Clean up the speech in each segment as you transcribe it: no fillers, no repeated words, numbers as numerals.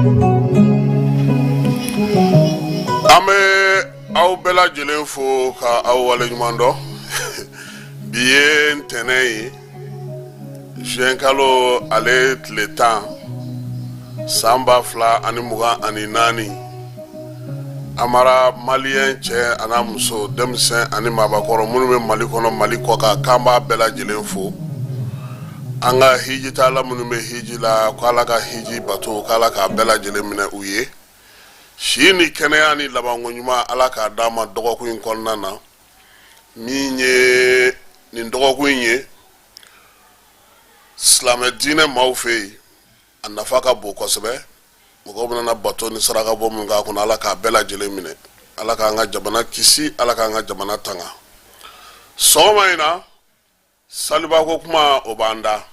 An bɛ aw bɛɛ lajɛlen fo ka aw waleɲuman dɔn. Bi ye ntɛnɛn ye, juin kalo ale tile 10, san 2024. Amara, maliyɛn cɛ an'a muso, denmisɛn ani maabakɔrɔ, minnu bɛ Mali kɔnɔ, Mali kɔkan, k'an b'a bɛɛ lajɛlen fo. An ka hijitala minnu bɛ hiji la, ko Ala ka hiji bato, k'Ala k'a bɛɛ lajɛlen minɛ u ye. Si ni kɛnɛya ni labanko ɲuman, Ala k'a d'an ma dɔgɔkun in kɔnɔna na. Min ye nin dɔgɔkun in ye silamɛ diinɛ maaw fɛ yen, a nafa ka bon kosɛbɛ. Mɔgɔw bɛna na bato ni saraka bɔ min k'a kɔnɔ, Ala k'a bɛɛ lajɛlen minɛ. Ala k'an ka jamana kisi, Ala k'an ka jamana tanga. Sɔgɔma in na, saliba ko kuma o b'an da,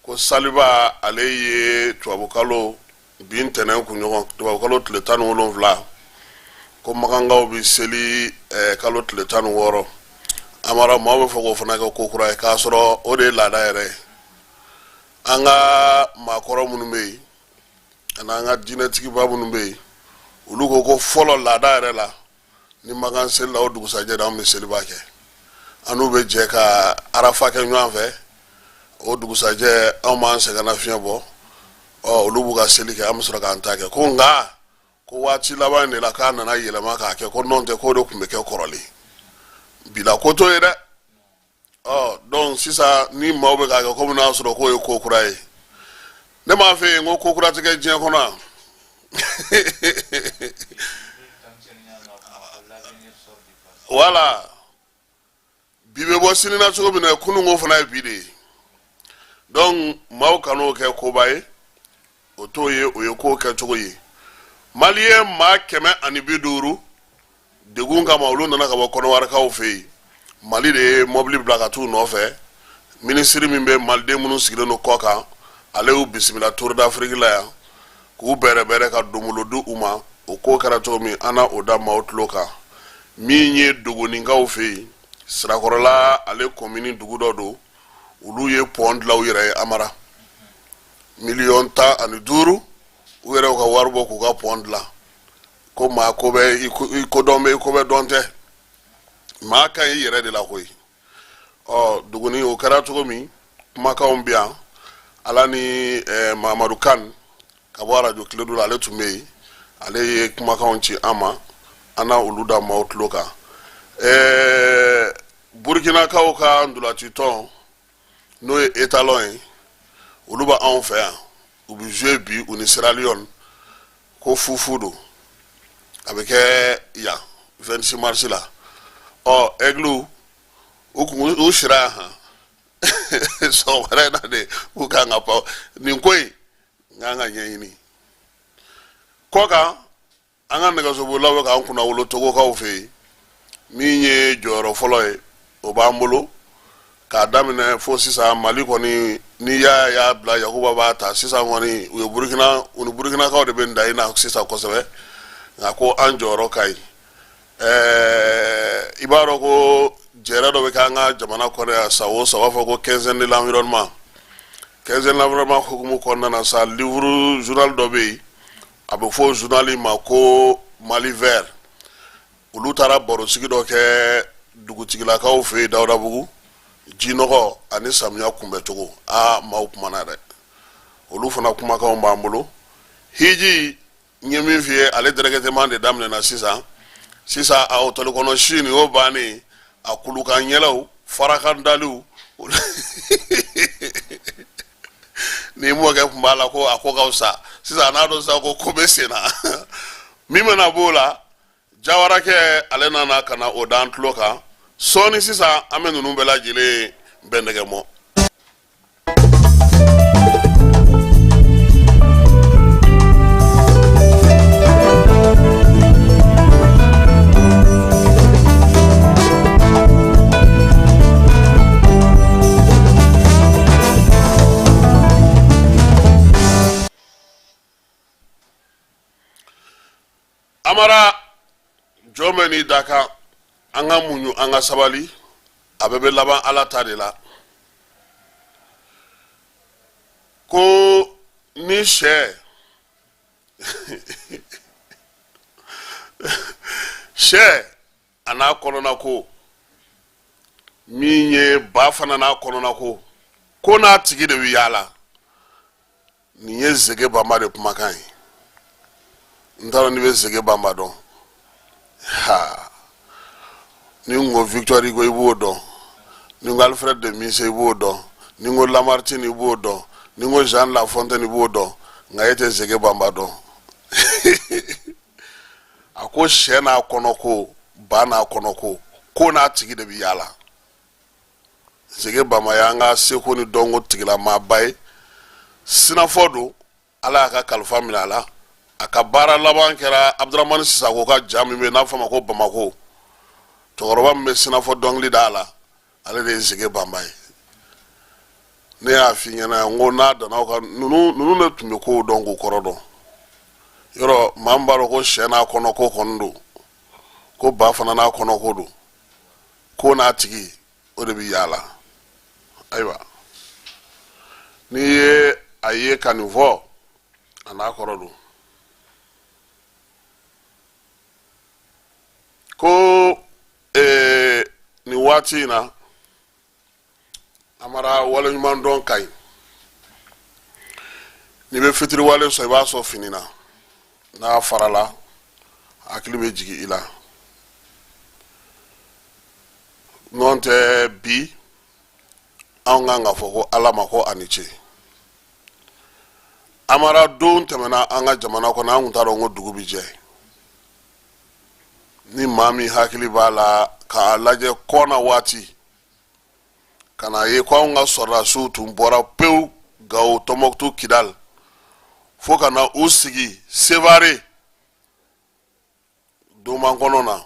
ko saliba ale ye tubabukalo bi ntɛnɛn kunɲɔgɔn, tubabukalo tile 17, ko makankaw bɛ seli kalo tile 16. Amara, maaw bɛ fɛ k'o fana kɛ ko kura ye, k'a sɔrɔ o de ye laada yɛrɛ ye. An ka maakɔrɔ minnu bɛ yen ani an ka diinɛtigiba minnu bɛ yen, olu ko ko fɔlɔ laada yɛrɛ la, ni makan selila, o dugusajɛ de anw bɛ seliba kɛ. An n'u bɛ jɛ ka arafa kɛ ɲɔgɔn fɛ. O dugusajɛ, anw b'an sɛgɛnnafiɲɛ bɔ, ɔ olu b'u ka seli kɛ, an bɛ sɔrɔ k'an ta kɛ. Ko nka ko waati laban in de la k'a nana yɛlɛma k'a kɛ, ko nɔn tɛ, k'o de tun bɛ kɛ kɔrɔlen. Bi la ko t'o ye dɛ. Ɔ donc sisan ni maaw bɛ k'a kɛ komi n'a sɔrɔ k'o ye ko kura ye, ne m'a fɛ yen ko ko kura tɛ kɛ diɲɛ kɔnɔ yan. Wala bi bɛ bɔ sini na cogo min na, kununko fana ye bi de ye. Donc maaw kan'o kɛ koba ye, o t'o ye, o ye ko kɛcogo ye. Maliyɛn maa 150, degun kama, olu nana ka bɔ kɔnɔwarikaw fɛ yen. Mali de ye mɔbili bila ka t'u nɔfɛ. Minisiri min bɛ maliden minnu sigilen don kɔ kan, ale y'u bisimila Tour d'Afrique la yan k'u bɛrɛbɛrɛ ka donbolo di u ma. O ko kɛra cogo min, an na o da maaw tulo kan. Min ye dogoninkaw fɛ yen, Sirakɔrɔla ale komini dugu dɔ don, olu ye pɔn dilan u yɛrɛ ye. Amara, miliyɔn 15, u yɛrɛ ka wari bɔ k'u ka pɔn dilan. Ko maa ko bɛ i ko dɔn bɛ i ko bɛ dɔn tɛ, maa ka ɲi i yɛrɛ de la koyi. Ɔ duguni o kɛra cogo min, kumakanw bɛ yan. Ala ni Mamadu Kan ka bɔ arajo Kiledu la, ale tun bɛ yen, ale ye kumakanw ci an ma, an na olu da maaw tulo kan. Burukinakaw ka ntolacitɔn, n'o ye Etalon ye, olu bɛ anw fɛ yan, u bɛ jouer bi u ni Sierra Leone, ko fufu don, a bɛ kɛ yan 26 mars la. Ɔ Aigle u kun u sira yan han sɔgɔmada in na de, k'u kan ka pan nin ko in n kan ka ɲɛɲini kɔ kan. An ka nɛgɛsobolilaw bɛ k'an kunnawolo Togokaw fɛ yen. Min ye jɔyɔrɔ fɔlɔ ye, o b'an bolo k'a daminɛ fo sisan. Mali kɔni, n'i y'a bila, Yakuba b'a ta. Sisan kɔni, u ye Burukina, u ni Burukinakaw de bɛ n da in na sisan kosɛbɛ, nka ko an jɔyɔrɔ ka ɲi. I b'a dɔn ko jɛrɛ dɔ bɛ kɛ an ka jamana kɔnɔ yan san o san, u b'a fɔ ko quinzaine de l'environnement. Quinzaine de l'environnement hukumu kɔnɔna na sa, livre journal dɔ bɛ yen, a bɛ fɔ journal ma ko Mali vert. Olu taara barosigi dɔ kɛ dugutigilakaw fɛ yen Dawudabugu, jinɔgɔ ani samiya kunbɛcogo. Aa, maaw kumana dɛ, olu fana kumakanw b'an bolo. Hiji, n ye min f'i ye, ale directement de daminɛna sisan sisan. A hôtel kɔnɔ si nin y'o bannen, a kulukan yɛlɛw, farakan daliw, ni mɔkɛ tun b'a la ko a ko ka fisa sisan, a n'a dɔn sisan ko ko bɛ sen na. Min mana b'o la, Jawarakɛ ale nana ka na o d'an tulo kan sɔɔni. Sisan an bɛ ninnu bɛɛ lajɛlen bɛn nɛgɛ mɔ. Amara, jɔn bɛ n'i da kan, an ka muɲu, an ka sabali, a bɛɛ bɛ laban Ala ta de la. Ko ni sɛ Sɛ a n'a kɔnɔna ko min ye ba fana n'a kɔnɔna ko, ko n'a tigi de bɛ yaala. Nin ye Zege Banba de kumakan ye. N t'a dɔn n'i bɛ Zege Banba dɔn. Ha, ni n ko Victor Hugo, i b'o dɔn. Ni n ko Alfred de Musset, i b'o dɔn. Ni n ko Lamartine, i b'o dɔn. Ni n ko Jean Lafontaine, i b'o dɔn. Nka e tɛ Zege Banba dɔn. A ko sɛ n'a kɔnɔ ko, ba n'a kɔnɔ ko, ko n'a tigi de bɛ yaala. Zege Banba y'an ka seko ni dɔnko tigilamaaba ye. Sinafɔ don, Ala y'a ka kalifa minɛ a la. A ka baara laban kɛra Abudramani Sisako ka ja min bɛ yen n'a fɔ a ma ko Bamako. Cɛkɔrɔba min bɛ sinafɔ dɔnkili da a la, ale de ye Zege Banba ye. Ne y'a f'i ɲɛna n ko n'a danna aw ka ninnu de tun bɛ kow dɔn k'u kɔrɔ dɔn. Yɔrɔ maa min b'a dɔn ko sɛ n'a kɔnɔ ko kɔni don, ko ba fana n'a kɔnɔ ko don, ko n'a tigi o de bɛ yaala. Ayiwa, n'i ye a ye ka nin fɔ, a n'a kɔrɔ don. Ko nin waati in na, Amara, waleɲuman dɔn ka ɲi. N'i bɛ fitiriwale sɔn, i b'a sɔn fini na. N'a farala, hakili bɛ jigin i la. N'o tɛ, bi anw kan ka fɔ ko Ala ma ko a ni ce. Amara, don tɛmɛna an ka jamana kɔnɔ, an tun t'a dɔn ko dugu bɛ jɛ. Ni maa min hakili b'a la k'a lajɛ kɔna waati ka n'a ye ko anw ka sɔrɔdasiw tun bɔra pewu Gawo, Tɔnbɔkutu, Kidal, fo ka na u sigi Sevare domankɔnɔ na,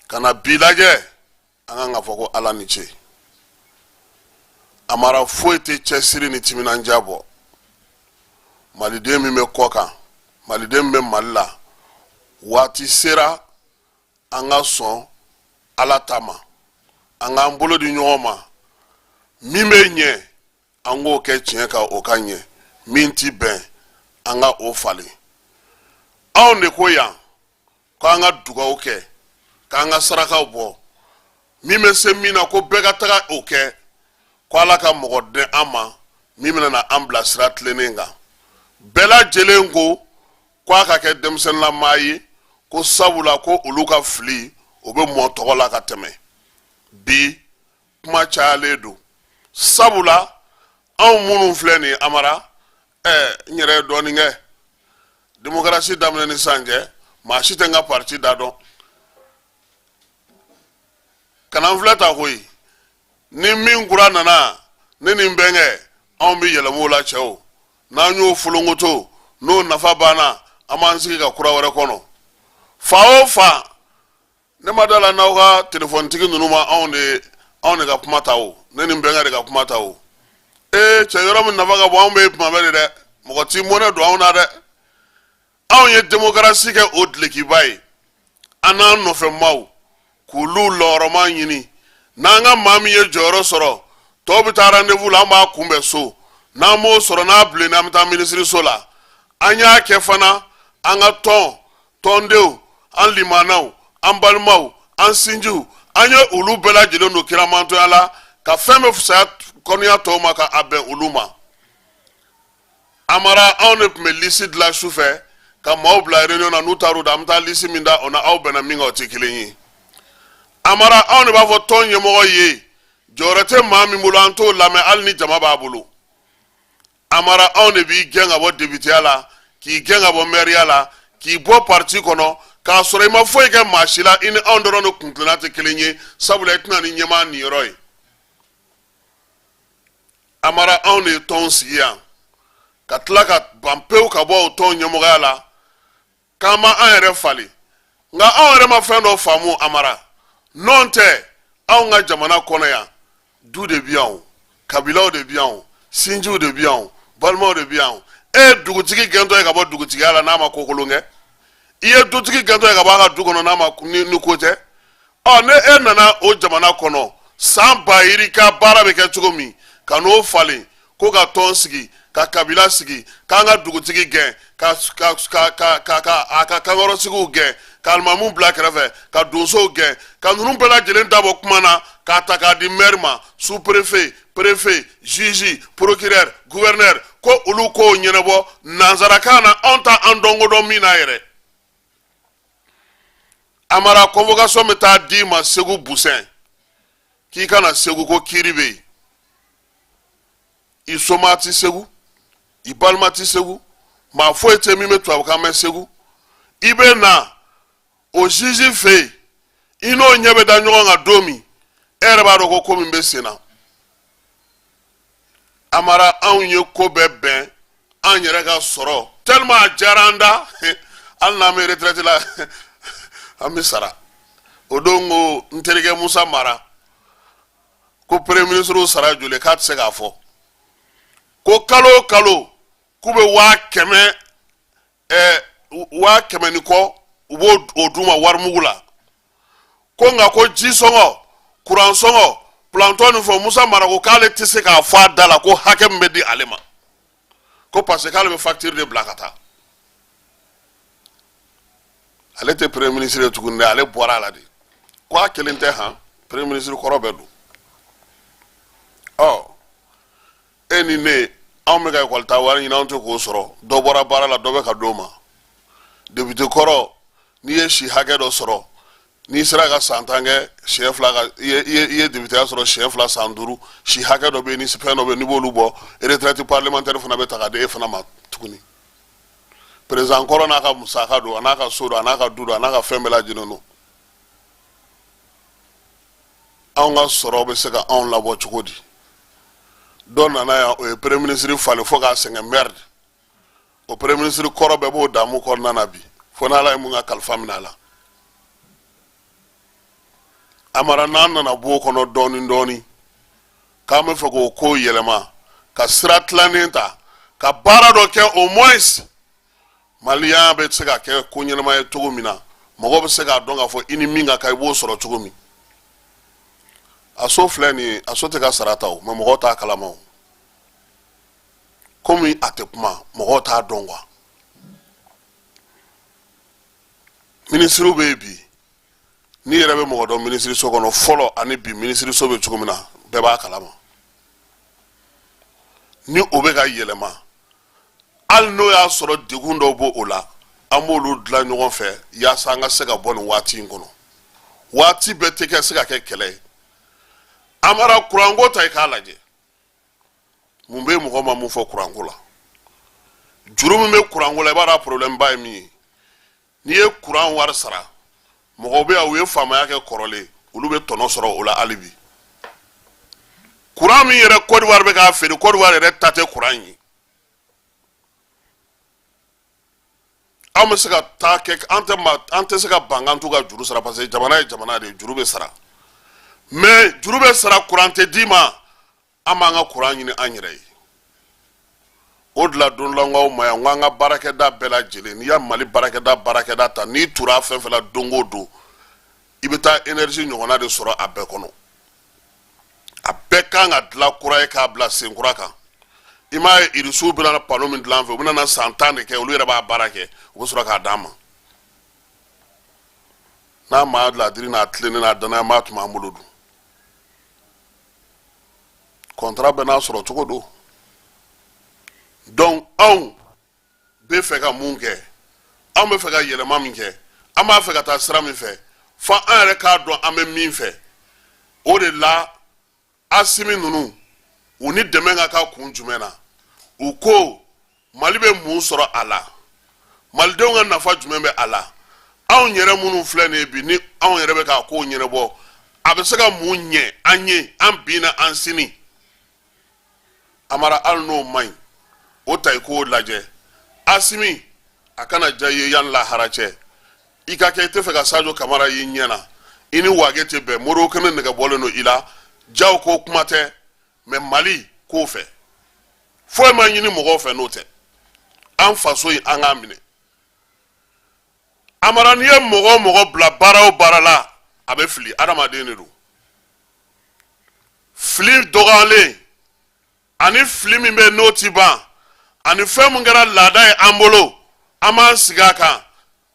ka na bi lajɛ, an kan ka fɔ ko Ala ni ce. Amara, foyi tɛ cɛsiri ni timinandiya bɔ. Maliden min bɛ kɔ kan, maliden min bɛ Mali la, waati sera an ka sɔn Ala ta ma, an k'an bolo di ɲɔgɔn ma. Min bɛ ɲɛ, an k'o kɛ tiɲɛ kan, o ka ɲɛ. Min ti bɛn, an ka o falen. Anw de ko yan ko an ka dugaw kɛ, k'an ka sarakaw bɔ, min bɛ se min na, ko bɛɛ ka taga o kɛ, ko Ala ka mɔgɔ di an ma min bɛna na an bila sira tilennen kan. Bɛɛ lajɛlen ko ko a ka kɛ denmisɛnninlamaa ye, ko sabula ko olu ka fili o bɛ mɔ tɔgɔ la ka tɛmɛ. Bi kuma cayalen don, sabula anw minnu filɛ nin ye, Amara, n yɛrɛ ye dɔɔnin kɛ demokarasi daminɛ ni sisan cɛ, maa si tɛ n ka parti da dɔn. Kana n filɛ ta koyi. Ni min kura nana, ne ni n bɛnkɛ, anw bɛ yɛlɛm'o la. Cɛw, n'an y'o folonkoto, n'o nafa banna, an b'an sigi ka kura wɛrɛ kɔnɔ. Fa o fa, ne ma da la n'aw ka telefɔnitigi ninnu ma anw de ka kuma ta o, ne ni n bɛnkɛ de ka kuma ta o. Ee cɛ, yɔrɔ min nafa ka bon, anw bɛ yen tuma bɛɛ de dɛ. Mɔgɔ t'i mɔnɛ don anw na dɛ. Anw ye demokarasi kɛ o dulokiba ye, an n'an nɔfɛmaaw k'olu lɔyɔrɔma ɲini. N'an ka maa min ye jɔyɔrɔ sɔrɔ, tɔw bɛ taa rendez-vous la, an b'a kunbɛn so. N'an m'o sɔrɔ, n'a bilenna, an bɛ taa minisiriso la. An y'a kɛ fana an ka tɔn tɔndenw, an limanaw, an balimaw, an sinjiw, an ye olu bɛɛ lajɛlen don kiramantonya la, ka fɛn bɛɛ fisaya kɔniya tɔw ma, ka a bɛn olu ma. Amara, anw de tun bɛ lisi dilan su fɛ ka maaw bila réunion na. N'u taar'u da, an bɛ taa lisi min da o na, aw bɛnna min kan, o tɛ kelen ye. Amara, anw de b'a fɔ tɔn ɲɛmɔgɔ ye, jɔyɔrɔ tɛ maa min bolo, an t'o lamɛn hali ni jama b'a bolo. Amara, anw de b'i gɛn ka bɔ depiteya la, k'i gɛn ka bɔ mɛriya la, k'i bɔ parti kɔnɔ, k'a sɔrɔ i ma foyi kɛ maa si la. I ni anw dɔrɔn de kuntilenna tɛ kelen ye, sabula i tɛna ni ɲɛmaa niyɔrɔ ye. Amara, anw de ye tɔnw sigi yan, ka tila ka ban pewu ka bɔ o tɔn ɲɛmɔgɔya la, k'an ma an yɛrɛ falen. Nka anw yɛrɛ ma fɛn dɔ faamu, Amara. N'o tɛ, anw ka jamana kɔnɔ yan, du de bi yan o, kabilaw de bi yan o, sinjiw de bi yan o, balimaw de bi yan o. E ye dugutigi gɛntɔ ye ka bɔ dugutigiya la n'a ma kokolon kɛ. I ye dutigi gɛntɔ ye ka bɔ a ka du kɔnɔ n'a ma ni ko tɛ. Ɔ, ne e nana o jamana kɔnɔ, san ba yirika baara bɛ kɛ cogo min, ka n'o falen ko ka tɔn sigi. ka kabila sigi, k'an ka dugutigi gɛn, ka ka ka ka ka ka a ka kankɔrɔsigiw gɛn, ka alimamuw bila kɛrɛfɛ, ka donsow gɛn, ka ninnu bɛɛ lajɛlen dabɔ kuma na, k'a ta k'a di maire ma, sous préfet, préfet, juge, procureur, gouverneur, ko olu k'o ɲɛnabɔ nanzarakan na. Anw ta an dɔnko dɔn min na yɛrɛ. Amara, convocation bɛ taa d'i ma Segu Busɛn, k'i ka na Segu, ko kiiri bɛ yen. I soma ti Segu, i balima ti Segu, maa foyi tɛ min bɛ tubabukan mɛn Segu. I bɛ na o juge fɛ yen, i n'o ɲɛ bɛ da ɲɔgɔn kan don min, e yɛrɛ b'a dɔn ko ko min bɛ sen na. Amara, anw ye ko bɛɛ bɛn an yɛrɛ ka sɔrɔ tellement a diyara an da, hali n'an bɛ retraite la, an bɛ sara. O don ko n terikɛ Musa Mara ko premier ministre sara joli, k'a tɛ se k'a fɔ, ko kalo o kalo k'u bɛ 100 000, 100 000 ni kɔ, u b'o o d'u ma warimugu la, ko nka ko ji sɔngɔ, kuran sɔngɔ, plantɔ nin fɔ. Musa Mara ko k'ale tɛ se k'a fɔ a da la ko hakɛ min bɛ di ale ma, ko parce que k'ale bɛ facture de bila ka taa. Ale tɛ premier ministre ye tuguni dɛ, ale bɔra a la de. Ko a kelen tɛ han, premier ministre kɔrɔ bɛɛ don. Ɔ, e ni ne, anw bɛ ka ekɔli ta wari ɲini, anw tɛ k'o sɔrɔ. Dɔ bɔra baara la, dɔ bɛ ka d'o ma. Député kɔrɔ, n'i ye si hakɛ dɔ sɔrɔ, n'i sera ka san 10 kɛ siɲɛ fila, ka i ye députéya sɔrɔ siɲɛ fila, san 5, si hakɛ dɔ bɛ yen, ni fɛn dɔ bɛ yen, n'i b'olu bɔ, retraite parlementaire fana bɛ ta ka di e fana ma tuguni. Président kɔrɔ n'a ka musaka don, a n'a ka so don, a n'a ka du don, a n'a ka fɛn bɛɛ lajɛlen don. Anw ka sɔrɔ bɛ se ka anw labɔ cogo di? Dɔ nana yan, o ye premier ministre falen fo k'a sɛgɛn. Merde, o premier ministre kɔrɔ bɛɛ b'o damu kɔnɔna na bi, fo n'Ala ye mun ka kalifa minɛ a la. Amara, n'an nana b'o kɔnɔ dɔɔni dɔɔni, k'an bɛ fɛ k'o ko yɛlɛma, ka sira tilannen ta, ka baara dɔ kɛ, au moins maliyɛn bɛ se ka kɛ ko ɲɛnama ye cogo min na, mɔgɔ bɛ se k'a dɔn k'a fɔ i ni min ka kan, i b'o sɔrɔ cogo min. A so filɛ nin ye, a so tɛ ka sara ta o, mɛ mɔgɔw t'a kalama o. Komi a tɛ kuma, mɔgɔw t'a dɔn quoi. Minisiriw bɛ yen bi, n'i yɛrɛ bɛ mɔgɔ dɔn minisiriso kɔnɔ fɔlɔ ani bi minisiriso bɛ cogo min na, bɛɛ b'a kalama. Ni o bɛ ka yɛlɛma, hali n'o y'a sɔrɔ degun dɔw b'o o la, an b'olu dilan ɲɔgɔn fɛ yaasa an ka se ka bɔ nin waati in kɔnɔ. Waati bɛɛ tɛ kɛ se ka kɛ kɛlɛ ye. Amara, kuranko ta, i k'a lajɛ mun bɛ mɔgɔ ma mun fɔ kuranko la, juru min bɛ kuranko la. I b'a dɔn a problème ba ye min ye, n'i ye kuran wari sara, mɔgɔw bɛ yan, u ye faamaya kɛ kɔrɔlen, olu bɛ tɔnɔ sɔrɔ o la. Hali bi, kuran min yɛrɛ Côte d'Ivoire bɛ k'a feere, Côte d'Ivoire yɛrɛ ta tɛ kuran ye. Anw bɛ se ka taa kɛ, an tɛ ma, an tɛ se ka ban k'an t'u ka juru sara, parce que jamana ye jamana de ye, juru bɛ sara. Mais juru bɛ sara, kuran tɛ d'i ma. An b'an ka kuran ɲini an yɛrɛ ye. O de la, don dɔ la, n k'aw ma yan, n ko an ka baarakɛda bɛɛ lajɛlen, n'i y'a Mali baarakɛda ta, n'i tura fɛn fɛn la don o don, i bɛ taa énergie ɲɔgɔnna de sɔrɔ a bɛɛ kɔnɔ. A bɛɛ kan ka dilan kura ye k'a bila sen kura kan. I m'a ye, irisiw bɛna panneau min dilan an fɛ, u bɛna na san 10 de kɛ, olu yɛrɛ b'a baara kɛ, u bɛ sɔrɔ k'a d'an ma. N'a maa ladiri n'a tilennen n'a danaya tun b'an bolo dun, contrat bɛɛ n'a sɔrɔ cogo don. Donc anw bɛ fɛ ka mun kɛ? Anw bɛ fɛ ka yɛlɛma min kɛ, an b'a fɛ ka taa sira min fɛ, fo an yɛrɛ k'a dɔn an bɛ min fɛ. O de la, Asimi ninnu, u ni dɛmɛ ka kan kun jumɛn na? U ko Mali bɛ mun sɔrɔ a la? Malidenw ka nafa jumɛn bɛ a la? Anw yɛrɛ minnu filɛ nin ye bi, ni anw yɛrɛ bɛ k'a kow ɲɛnabɔ, a bɛ se ka mun ɲɛ an ye, an bi na, an sini? Amara, hali n'o man ɲi, o ta i k'o lajɛ. Asimi, a kana diya i ye yan lahara cɛ, i ka kɛ i tɛ fɛ ka Sajo Kamara y'i ɲɛ na, i ni Wage tɛ bɛn, Modibo Kene nɛgɛ bɔlen don i la, jaw ko kuma tɛ. Mais Mali k'o fɛ, foyi ma ɲini mɔgɔw fɛ n'o tɛ an faso in, an k'a minɛ. Amara, n'i ye mɔgɔ o mɔgɔ bila baara o baara la, a bɛ fili, adamaden de don. Fili dɔgɔyalen ani fili min bɛ n'o ti ban. Ani fɛn mun kɛra laada ye an bolo, an b'an sigi a kan,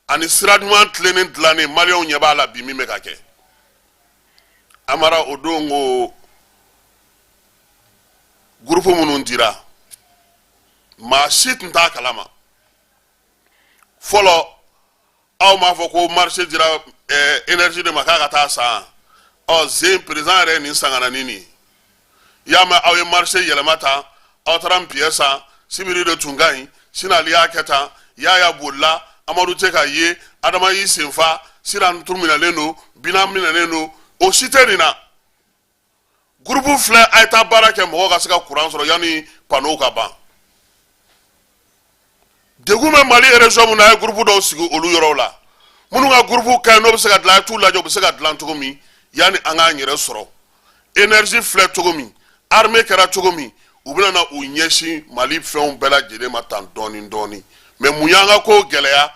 ani sira ɲuman tilennen dilannen, Maliyɛnw ɲɛ b'a la bi min bɛ ka kɛ. Amara, o don ko gurupu minnu dira, maa si tun t'a kalama fɔlɔ. Aw m'a fɔ ko marché dira énergie de ma k'a ka taa san. Ɔ zen président yɛrɛ ye nin san ka na ni nin ye. I y'a mɛn, aw ye marché yɛlɛma tan, aw taara npiyɛ san, sibiri de tun ka ɲi, sinali y'a kɛ tan, Yaya bolila, Amadu tɛ ka ye, Adama y'i senfa, Sira tun minɛlen don, Bina minɛlen don. O si tɛ nin na. Gurupu filɛ, a ye taa baara kɛ, mɔgɔw ka se ka kuran sɔrɔ yanni panneau ka ban. Degun bɛ Mali région mun na, a ye gurupu dɔw sigi olu yɔrɔw la. Minnu ka gurupu ka ɲi, n'o bɛ se ka dilan, a ye t'u lajɛ u bɛ se ka dilan cogo min, yanni an k'an yɛrɛ sɔrɔ. Énergie filɛ cogo min, armée kɛra cogo min, u bɛna na u ɲɛsin Mali fɛnw bɛɛ lajɛlen ma tan dɔɔni dɔɔni. Mais mun y'an ka ko gɛlɛya?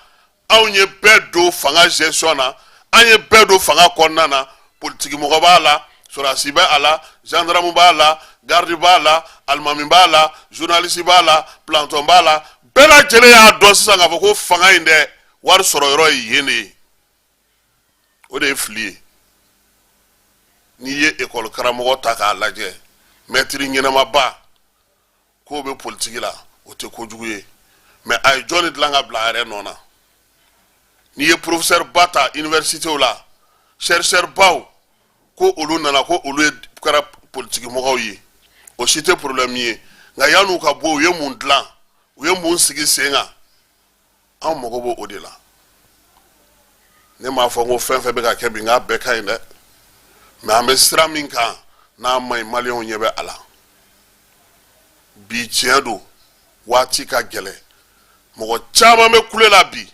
Anw ye bɛɛ don fanga gestion na, an ye bɛɛ don fanga kɔnɔna na. Politiki mɔgɔ b'a la, sɔrɔdasi bɛ a la, gendarme b'a la, garde b'a la, alimami b'a la, journaliste b'a la, planton b'a la. Bɛɛ lajɛlen y'a dɔn sisan k'a fɔ ko fanga in dɛ, wari sɔrɔ yɔrɔ ye yen de ye. O de ye fili ye. N'i ye ekɔli karamɔgɔ ta k'a lajɛ, mɛtiri ɲɛnamaba k'o bɛ politiki la, o tɛ kojugu ye, mais a ye jɔnni dilan ka bila a yɛrɛ nɔ na? N'i ye professeur ba ta universitéw la, chercheur baw, ko olu nana ko olu ye kɛra politiki mɔgɔw ye, o si tɛ problème ye. Nka yan'u ka bɔ, u ye mun dilan? U ye mun sigi sen kan? Anw mago b'o o de la. Ne m'a fɔ ko fɛn fɛn bɛ ka kɛ bi, n k'a bɛɛ ka ɲi dɛ, mais an bɛ sira min kan, n'a ma ɲi, Maliyɛnw ɲɛ bɛ a la bi. Tiɲɛ don, waati ka gɛlɛn, mɔgɔ caman bɛ kule la bi,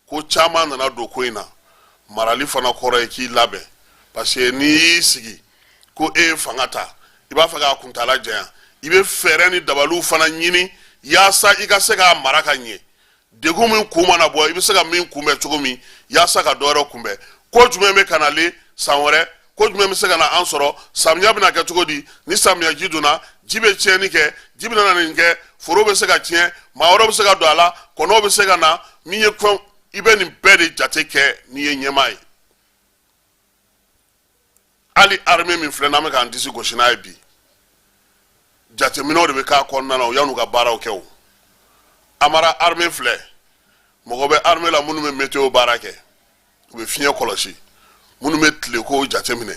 ko caman nana don ko in na. Marali fana kɔrɔ ye k'i labɛn, parce que n'i y'i sigi ko e ye fanga ta, i b'a fɛ k'a kuntaala janya, i bɛ fɛɛrɛ ni dabaliw fana ɲini yaasa i ka se k'a mara ka ɲɛ. Degun min kun mana bɔ, i bɛ se ka min kunbɛn cogo min yaasa ka dɔ wɛrɛ kunbɛn. Ko jumɛn bɛ ka nalen san wɛrɛ? Ko jumɛn bɛ se ka na an sɔrɔ? Samiya bɛna kɛ cogo di? Ni samiya ji donna, ji bɛ tiɲɛni kɛ, ji bɛna na nin kɛ, foro bɛ se ka tiɲɛ, maa wɛrɛ bɛ se ka don a la, kɔnɔw bɛ se ka na min ye fɛn. I bɛ nin bɛɛ de jate kɛ n'i ye ɲɛmaa ye. Hali armée min filɛ, n'an bɛ k'an disi gosi n'a ye bi, jateminɛw de bɛ k'a kɔnɔna na o yan'u ka baaraw kɛ. O Amara, armée filɛ, mɔgɔ bɛ armée la minnu bɛ météo baara kɛ, u bɛ fiɲɛ kɔlɔsi, minnu bɛ tileko jateminɛ,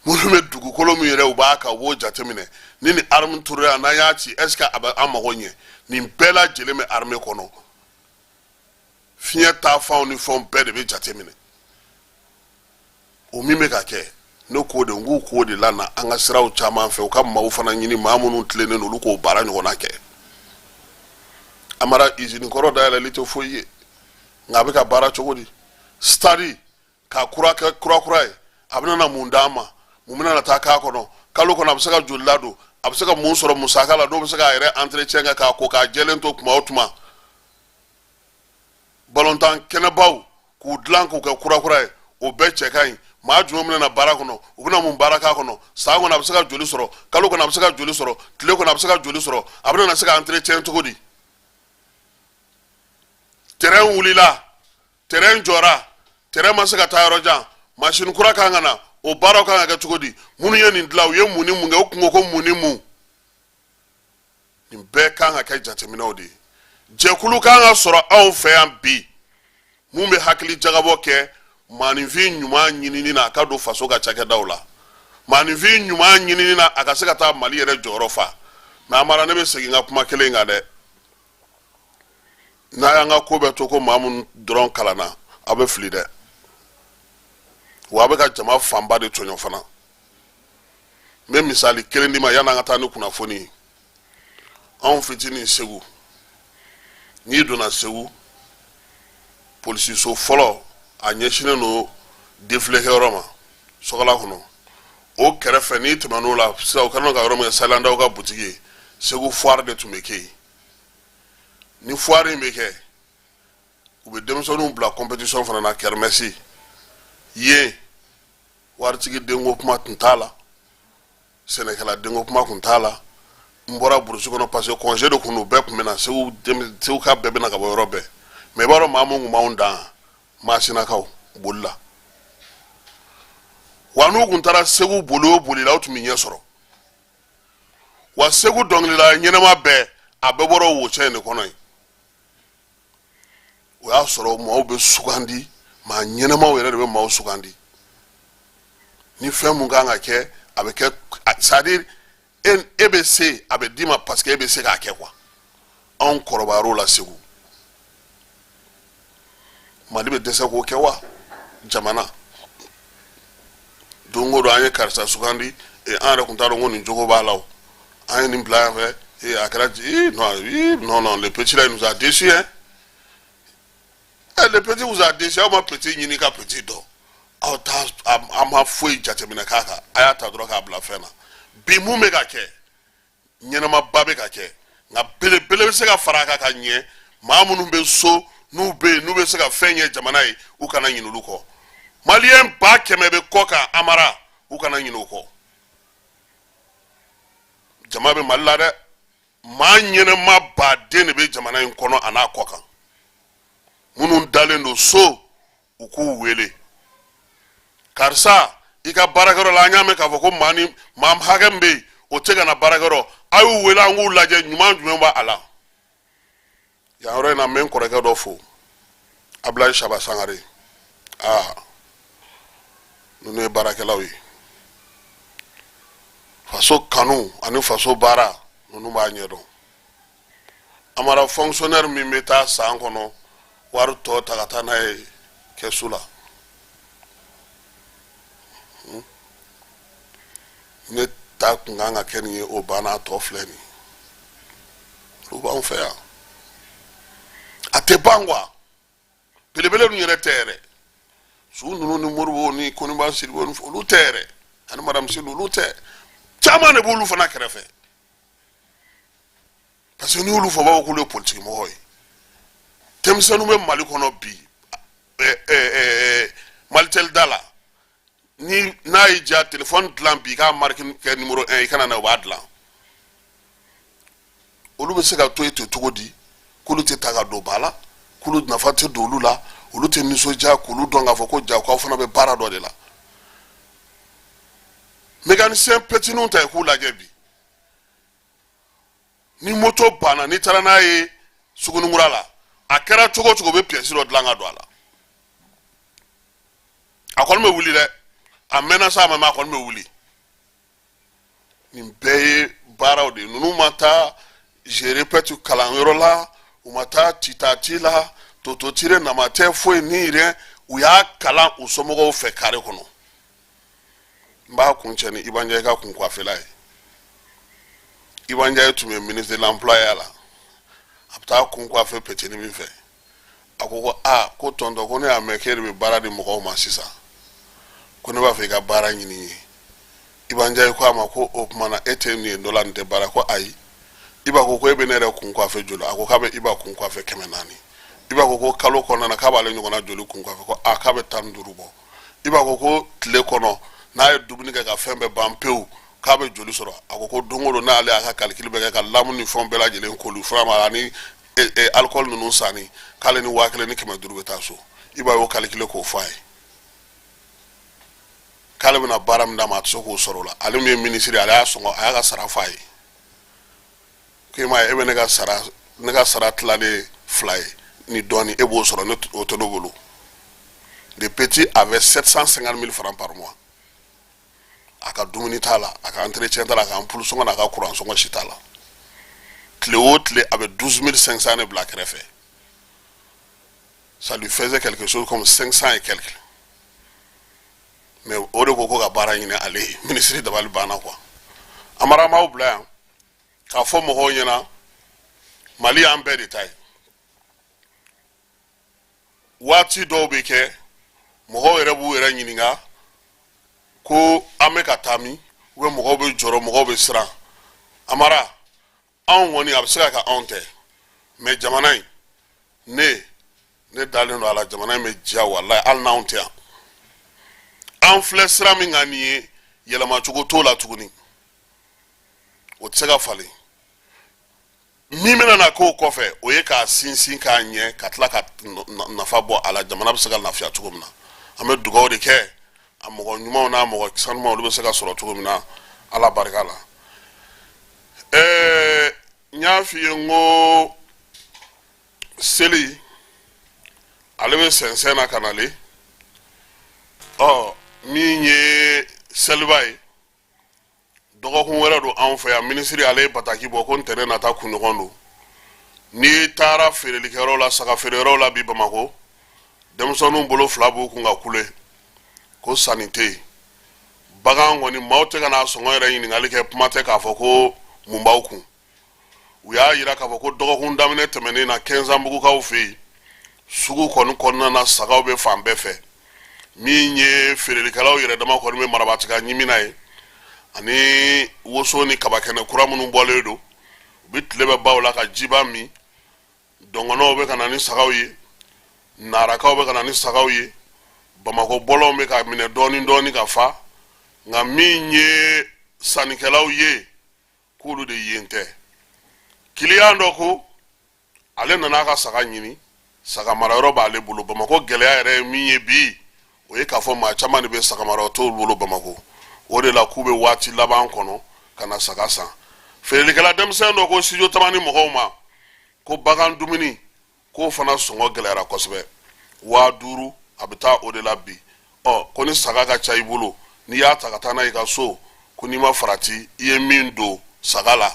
minnu bɛ dugukolo min yɛrɛ u b'a kan, u b'o jateminɛ. Ni nin arme turula, n'an y'a ci, est ce que a bɛ an mago ɲɛ? Nin bɛɛ lajɛlen bɛ armée kɔnɔ. Fiɲɛ taafanw ni fɛnw bɛɛ de bɛ jateminɛ. O min bɛ ka kɛ, ne k'o de, n k'u k'o de la na an ka siraw caman fɛ, u ka maaw fana ɲini, maa minnu tilennen don, olu k'o baara ɲɔgɔnna kɛ. Amara, izini kɔrɔ dayɛlɛli tɛ foyi ye, nka a bɛ ka baara cogo di? Stade k'a kura kɛ kura kura ye, a bɛna na mun d'an ma? Mun bɛna na taa k'a kɔnɔ? Kalo kɔnɔ, a bɛ se ka joli ladon? A bɛ se ka mun sɔrɔ musaka la? Dɔw bɛ se k'a yɛrɛ entretien kɛ k'a ko k'a jɛlen to tuma o tuma. Balontan kɛnɛbaw k'u dilan k'u kɛ kura kura ye, o bɛɛ cɛ ka ɲi. Maa jumɛn bɛna na baara kɔnɔ? U bɛna mun baara k'a kɔnɔ? San kɔnɔ, a bɛ se ka joli sɔrɔ? Kalo kɔnɔ, a bɛ se ka joli sɔrɔ? Tile kɔnɔ, a bɛ se ka joli sɔrɔ? A bɛna na se ka entretien cogo di? Terrain wulila, terrain jɔra, terrain ma se ka taa yɔrɔ jan, machine kura kan ka na, o baaraw kan ka kɛ cogo di? Minnu ye nin dilan, u ye mun ni mun kɛ? U kun ko ko mun ni mun? Nin bɛɛ kan ka kɛ jateminɛw de ye. Jɛkulu kan ka sɔrɔ anw fɛ yan bi mun bɛ hakili jagabɔ kɛ maaninfin ɲuman ɲinini na a ka don faso ka cakɛdaw la, maaninfin ɲuman ɲinini na a ka se ka taa Mali yɛrɛ jɔyɔrɔ fa. Mais Amara, ne bɛ segin n ka kuma kelen kan dɛ. N'a y'an ka ko bɛɛ to ko maa minnu dɔrɔn kalanna, aw bɛ fili dɛ. Wa a bɛ ka jama fanba de tɔɲɔ fana. N bɛ misali kelen d'i ma yan'an ka taa ni kunnafoni ye. Anw fitinin, Segu, n'i donna Segu, polisiso fɔlɔ a ɲɛsinnen don défilé kɛyɔrɔ ma Sɔgɔla kɔnɔ. O kɛrɛfɛ, n'i tɛmɛn'o la sisan, o kɛlen don ka yɔrɔ min kɛ Salandaw ka butigi ye, Segu foire de tun bɛ kɛ yen. Ni foire in bɛ kɛ, u bɛ denmisɛnninw bila compétition fana na, kermesse. Yen, waritigi denko kuma tun t'a la, sɛnɛkɛla denko kuma tun t'a la, N bɔra burusi kɔnɔ parce que congé de kun don, bɛɛ tun bɛ na Segu, Segu ka bɛɛ bɛ na ka bɔ yɔrɔ bɛɛ. Mais i b'a dɔn maa mun tun b'anw dan, Masinakaw boli la wa. N'u kun taara Segu boli o boli la, u tun bɛ ɲɛ sɔrɔ wa. Segu dɔnkilidala ɲɛnama bɛɛ, a bɛɛ bɔra o wocɛ in de kɔnɔ yen. O y'a sɔrɔ maaw bɛ sugandi, maa ɲɛnamaw yɛrɛ de bɛ maaw sugandi. Ni fɛn mun kan ka kɛ, a bɛ kɛ. C'est à dire e bɛ se, a bɛ d'i ma parce que e bɛ se k'a kɛ quoi. Anw kɔrɔbayar'o la Segu. Mali bɛ dɛsɛ k'o kɛ wa? Jamana don o don, an ye karisa sugandi, an yɛrɛ tun t'a dɔn ko nin jogo b'a la. O an ye nin bila yan fɛ, a kɛra non, non, non, le petit là, il nous a déçu hein. Eh, le petit vous a déçu. Aw ma petit ɲini ka petit dɔn, aw t'a, an ma foyi jateminɛ k'a kan, a y'a ta dɔrɔn k'a bila fɛn na. Bi mun bɛ ka kɛ? Ɲɛnamaba bɛ ka kɛ, nka belebele bɛ se ka fara a kan ka ɲɛ. Maa minnu bɛ so, n'u bɛ yen, n'u bɛ se ka fɛn ɲɛ jamana ye, u kana ɲinɛ olu kɔ. Maliyɛn 100 000 bɛ kɔ kan, Amara, u kana ɲinɛ o kɔ. Jama bɛ Mali la dɛ, maa ɲɛnɛma baden de bɛ jamana in kɔnɔ a n'a kɔ kan. Minnu dalen don so, u k'u wele: karisa, i ka baarakɛyɔrɔ la, an y'a mɛn k'a fɔ ko maa ni maa hakɛ min bɛ yen, o tɛ ka na baarakɛyɔrɔ. A y'u wele, an k'u lajɛ, ɲuman jumɛn b'a la yan yɔrɔ in na. N bɛ n kɔrɔkɛ dɔ fo, Abulayi Saba Sangare. Aa, ninnu ye baarakɛlaw ye. Faso kanu ani faso baara, ninnu b'a ɲɛdɔn. Amara, fonctionnaire min bɛ taa san kɔnɔ wari tɔ ta ka taa n'a ye kɛsu la, Ne ta kun kan ka kɛ nin ye, o banna, a tɔ filɛ nin ye. Olu b'anw fɛ yan, a tɛ ban quoi. Belebele ninnu yɛrɛ tɛ yɛrɛ, su ninnu ni Moribo ni Koniba Sidibe ni olu tɛ yɛrɛ, ani madame Silu, olu tɛ. Caman de b'olu fana kɛrɛfɛ, parce que n'i y'olu fɔ, u b'a fɔ k'olu ye politiki mɔgɔw ye. Denmisɛnninw bɛ Mali kɔnɔ bi, Malitel da la, ni n'a y'i diya, telefɔni dilan bi, i k'a marque kɛ numéro 1, i kana na, u b'a dilan. Olu bɛ se ka to yen ten cogo di k'olu tɛ ta ka don ba la, k'olu nafa tɛ don olu la, olu tɛ nisɔndiya k'olu dɔn k'a fɔ ko ja k'aw fana bɛ baara dɔ de la? Mécanicien petitninw ta, i k'u lajɛ bi. Ni moto banna, n'i taara n'a ye Sugunikura la, a kɛra cogo o cogo, u bɛ pièce dɔ dilan ka don a la, a kɔni bɛ wuli dɛ. A mɛnna sa, a ma mɛn, a kɔni bɛ wuli. Nin bɛɛ ye baaraw de ye. Ninnu ma taa je répète kalanyɔrɔ la, u ma taa titati la, tototire nama tɛ foyi ni rien. U y'a kalan u somɔgɔw fɛ kare kɔnɔ. N b'a kun cɛ ni Iba Ndiaye ka kun coiffela ye. Iba Ndiaye tun bɛ ministre de l'emploi ya la. A bɛ taa kun coiffe petini min fɛ, a ko ko aa, ko tonton, ko ne y'a mɛn k'e de bɛ baara di mɔgɔw ma sisan, ko ne b'a fɛ i ka baara ɲini n ye. Iba Ndiaye ko a ma ko o tuma na e tɛ nin ye dɔ la, nin tɛ baara? Ko ayi. Iba ko ko e bɛ ne yɛrɛ kun coiffe joli? A ko k'a bɛ Iba kun coiffe 400. Iba ko ko kalo kɔnɔna na, k'a b'ale ɲɔgɔnna joli kun coiffe? Ko aa, k'a bɛ 15 bɔ. Iba ko ko tile kɔnɔ, n'a ye dumuni kɛ ka fɛn bɛɛ ban pewu, k'a bɛ joli sɔrɔ? A ko ko don o don, n'ale y'a ka calcul bɛɛ kɛ ka lamu ni fɛnw bɛɛ lajɛlen koli fura ma ani alcool ninnu sanni, k'ale ni 1500 bɛ taa so. Iba y'o calculer k'o fɔ a ye k'ale bɛna baara min d'a ma, a tɛ se k'o sɔrɔ o la. Ale min ye minisiri, ale y'a sɔngɔ, a y'a ka sara fɔ a ye k'e ma ye, e bɛ ne ka sara tilalen fila ye ni dɔɔni, e b'o sɔrɔ, ne o tɛ ne bolo. Le petit avait 750 000 francs par mois. A ka dumuni t'a la, a ka entretien t'a la, a ka ampoule sɔngɔ n'a ka courant sɔngɔ si t'a la. Tile o tile, a bɛ 12 500 de bila kɛrɛfɛ. Ça lui faisait quelque chose comme 500 et quelques. Mais o de ko ko ka baara ɲini ale ye, minisiri dabali banna quoi. Amara, m'aw bila yan k'a fɔ mɔgɔw ɲɛna, Mali y'an bɛɛ de ta ye. Waati dɔw bɛ kɛ, mɔgɔw yɛrɛ b'u yɛrɛ ɲininka ko an bɛ ka taa min? U bɛ mɔgɔw bɛ jɔrɔ, mɔgɔw bɛ siran. Amara, anw kɔni, a bɛ se ka kɛ anw tɛ, mais jamana in, ne dalen don a la, jamana in bɛ diya walayi, hali n'anw tɛ yan. An filɛ sira min kan nin ye, yɛlɛmacogo t'o la tuguni, o tɛ se ka falen. Min bɛna na k'o kɔfɛ, o ye k'a sinsin k'a ɲɛ, ka tila ka nafa bɔ a la, jamana bɛ se ka lafiya cogo min na. An bɛ dugawu de kɛ, a mɔgɔ ɲumanw n'a mɔgɔ sanumanw, olu bɛ se ka sɔrɔ cogo min na, Ala barika la. N y'a f'i ye n ko seli ale bɛ sɛnsɛn na ka nalen. Ɔ, min ye seliba ye, dɔgɔkun wɛrɛ don anw fɛ yan. Minisiri ale ye bataki bɔ ko ntɛnɛn nata kunɲɔgɔn don. N'i taara feerelikɛyɔrɔ la, saga feereyɔrɔ la bi Bamakɔ, denmisɛnninw bolo fila b'u kun ka kule ko sanni tɛ yen. Bagan kɔni, maaw tɛ ka n'a sɔngɔ yɛrɛ ɲininkali kɛ, kuma tɛ k'a fɔ ko mun b'aw kun. U y'a yira k'a fɔ ko dɔgɔkun daminɛ tɛmɛnen na, Kɛnzanbugukaw fɛ yen, sugu kɔni kɔnɔna na, sagaw bɛ fan bɛɛ fɛ. Min ye feerelikɛlaw yɛrɛ dama kɔni bɛ marabatika ɲimi na ye, ani woso ni kabakɛnɛ kura minnu bɔlen don, u bɛ tile bɛ baw la ka jiba min. Dɔngɔnɔw bɛ ka na ni sagaw ye, narakaw bɛ ka na ni sagaw ye, Bamakɔ bɔlɔnw bɛ ka minɛ dɔɔni dɔɔni ka fa. Nka min ye sannikɛlaw ye, k'olu de yen tɛ. Kiliyan dɔ ko ale nana a ka saga ɲini, saga marayɔrɔ b'ale bolo Bamakɔ. Gɛlɛya yɛrɛ ye min ye bi, o ye k'a fɔ maa caman de bɛ saga marayɔrɔ t'olu bolo Bamakɔ. O de la k'u bɛ waati laban kɔnɔ ka na saga san. Feerelikɛla denmisɛn dɔ ko Studio Tamani mɔgɔw ma ko bagan dumuni k'o fana sɔngɔ gɛlɛyara kosɛbɛ, 5000 a bɛ taa o de la bi. Ɔ, ko ni saga ka ca i bolo, n'i y'a ta ka taa n'a ye i ka so, ko n'i ma farati, i ye min don saga la,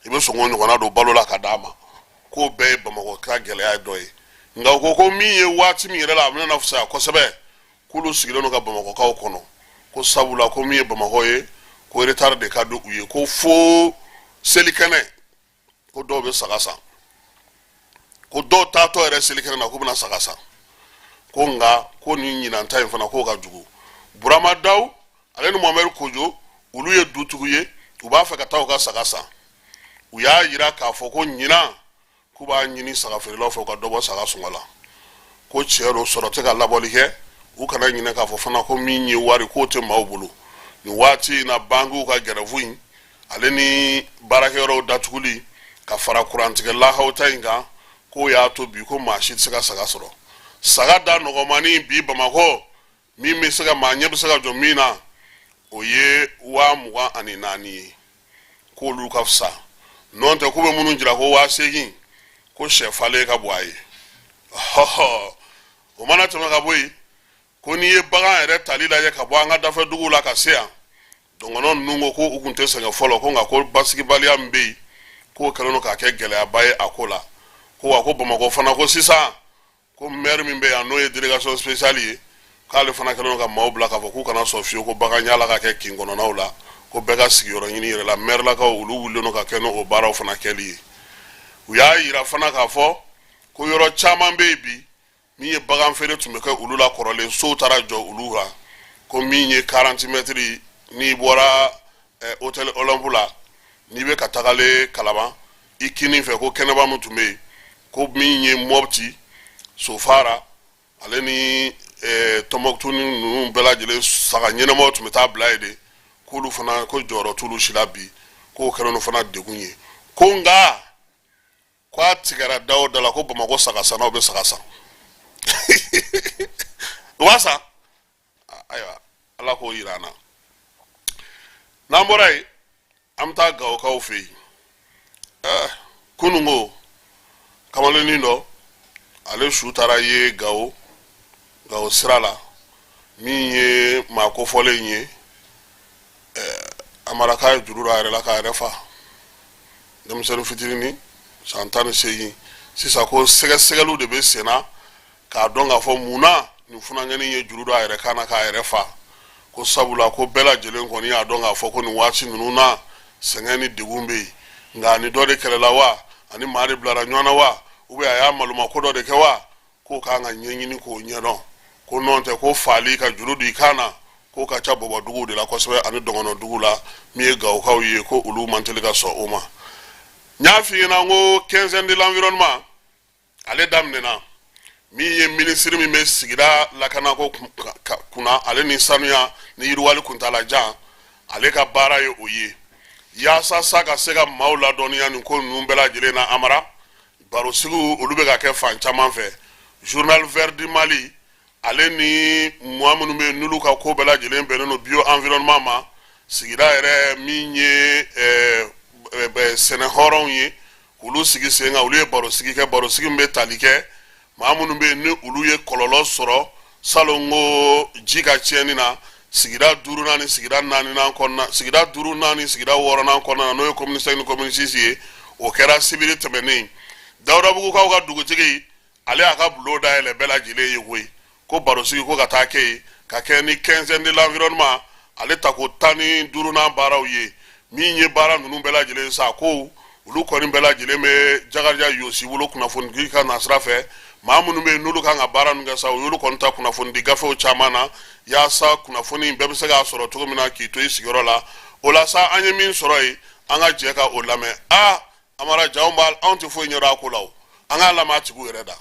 i bɛ sɔngɔ ɲɔgɔnna don balo la ka d'a ma. K'o bɛɛ ye Bamakɔ ka gɛlɛya dɔ ye. Nka u ko ko min ye waati min yɛrɛ la a bɛna fisaya kosɛbɛ, k'olu sigilen don ka Bamakɔkaw kɔnɔ, ko sabula ko min ye Bamakɔ ye, ko retard de ka di u ye, ko fo selikɛnɛ ko dɔw bɛ saga san, ko dɔw taatɔ yɛrɛ selikɛnɛ na k'u bɛna saga san. Ko nka ko nin ɲinan ta in fana k'o ka jugu. Burama Daw ale ni Mohamɛdi Kojo, olu ye dutigiw ye, u b'a fɛ ka taa u ka saga san. U y'a yira k'a fɔ ko ɲinan k'u b'a ɲini saga feerelaw fɛ u ka dɔ bɔ saga sɔngɔ la, ko tiɲɛ don, sɔrɔ tɛ ka labɔli kɛ. U kana ɲinɛ k'a fɔ fana ko min ye wari k'o tɛ maaw bolo nin waati in na. Bankiw ka gɛrɛfu in ale ni baarakɛyɔrɔw datuguli ka fara kurantigɛ lahaw ta in kan, k'o y'a to bi ko maa si tɛ se ka saga sɔrɔ. Saga da nɔgɔmani bi Bamakɔ, min bɛ se ka maa ɲɛ bɛ se ka jɔ min na, o ye 24,000 ye, k'olu ka fisa. N'o tɛ, k'u bɛ minnu jira ko 8000, ko sɛ falen ka bon a ye. Hɔhɔ, o mana tɛmɛ ka bɔ yen, ko n'i ye bagan yɛrɛ tali lajɛ ka bɔ an ka dafɛ duguw la ka se yan, dɔngɔnɔ ninnu ko ko u tun tɛ sɛgɛn fɔlɔ, ko nka ko basigibaliya min bɛ yen, k'o kɛlen don k'a kɛ gɛlɛyaba ye a ko la. Ko wa ko Bamakɔ fana, ko sisan ko maire min bɛ yan, n'o ye délégation spéciale ye, k'ale fana kɛlen don ka maaw bila k'a fɔ k'u kana sɔn fiyewu ko bagan yaala ka kɛ kin kɔnɔnaw la, ko bɛɛ ka sigiyɔrɔ ɲini yɛrɛ la. Maire lakaw, olu wulilen don ka kɛ n'o baaraw fana kɛli ye. U y'a yira fana k'a fɔ ko yɔrɔ caman bɛ yen bi, min ye bagan feere tun bɛ kɛ olu la kɔrɔlen, sow taara jɔ olu la. Ko min ye 40 mètres, n'i bɔra hôtel Olympe la, n'i bɛ ka tagalen Kalaban i kinin fɛ, ko kɛnɛba min tun bɛ yen, ko min ye Mɔpti, Sofara ale ni Tɔnbɔkutu ni ninnu bɛɛ lajɛlen saga ɲɛnamaw tun bɛ taa bila yen de, k'olu fana ko jɔyɔrɔ t'olu si la bi, k'o kɛlen don fana degun ye. Ko nka ko a tigɛra da o da la, ko Bamakɔ saga sannaw bɛ saga san, u b'a san. Ayiwa, Ala k'o yira an na. N'an bɔra yen, an bɛ taa Gawokaw fɛ yen. Kunun ko kamalennin dɔ, ale su taara ye Gawo, Gawo sira la. Min ye maa kofɔlen ye, Amara, k'a ye juru don a yɛrɛ la k'a yɛrɛ fa, denmisɛnnin fitinin san 18. Sisan ko sɛgɛsɛgɛliw de bɛ sen na k'a dɔn k'a fɔ mun na nin funankɛnin ye juru don a yɛrɛ kan na k'a yɛrɛ fa. Ko sabula ko bɛɛ lajɛlen kɔni y'a dɔn k'a fɔ ko nin waati ninnu na, sɛgɛn ni degun bɛ yen. Nka ani dɔ de kɛlɛla wa, ani maa de bilara ɲɔgɔn na wa, ou bien a y'a maloma ko dɔ de kɛ wa, k'o kan ka ɲɛɲini k'o ɲɛdɔn. Ko n'o tɛ, ko faali ka juru don i kan na, k'o ka ca bɔbɔduguw de la kosɛbɛ ani dɔgɔnɔduguw la. Min ye Gawokaw ye, ko olu man teli ka sɔn o ma. N y'a f'i ɲɛna ko quinzaine de l'environnement ale daminɛna. Min ye minisiri min bɛ sigida lakanako kunna, ale ni sanuya ni yiriwali kuntaalajan, ale ka baara ye o ye. Yaasa sa ka se ka maaw ladɔnniya nin ko ninnu bɛɛ lajɛlen na, Amara, barosigiw olu bɛ ka kɛ fan caman fɛ. Journal Vert du Mali, ale ni maa minnu bɛ yen n'olu ka ko bɛɛ lajɛlen bɛnnen don bio environnement ma, sigida yɛrɛ min ye sɛnɛ hɔrɔnw ye, k'olu sigi sen kan, olu ye barosigi kɛ, barosigi min bɛ tali kɛ maa minnu bɛ yen ni olu ye kɔlɔlɔ sɔrɔ salon ko ji ka tiɲɛni na sigida duurunan ni sigida naaninan kɔnɔna, sigida duurunan ni sigida wɔɔrɔnan kɔnɔna na, n'o ye commune 5 ni commune 6 ye. O kɛra sibiri tɛmɛnen. Dawudabugukaw ka dugutigi, ale y'a ka bulon dayɛlɛ bɛɛ lajɛlen ye koyi, ko barosigi ko ka taa kɛ yen ka kɛ ni quinzaine de l'environnement ale tako 15nan baaraw ye. Min ye baara ninnu bɛɛ lajɛlen sa, ko olu kɔni bɛɛ lajɛlen bɛ Jakarija Yosi bolo kunnafonidi ka nasira fɛ. Maa minnu bɛ yen n'olu kan ka baara ninnu kɛ sa, u y'olu kɔni ta kunnafonidi gafew caman na, yaasa kunnafoni bɛɛ bɛ se k'a sɔrɔ cogo min na k'i to i sigiyɔrɔ la. O la sa, an ye min sɔrɔ yen, an ka jɛ ka o lamɛn. Aa Amara, jaw b'a, anw tɛ foyi ɲɛdɔn a ko la o, an k'a lamɛn a tigiw yɛrɛ da.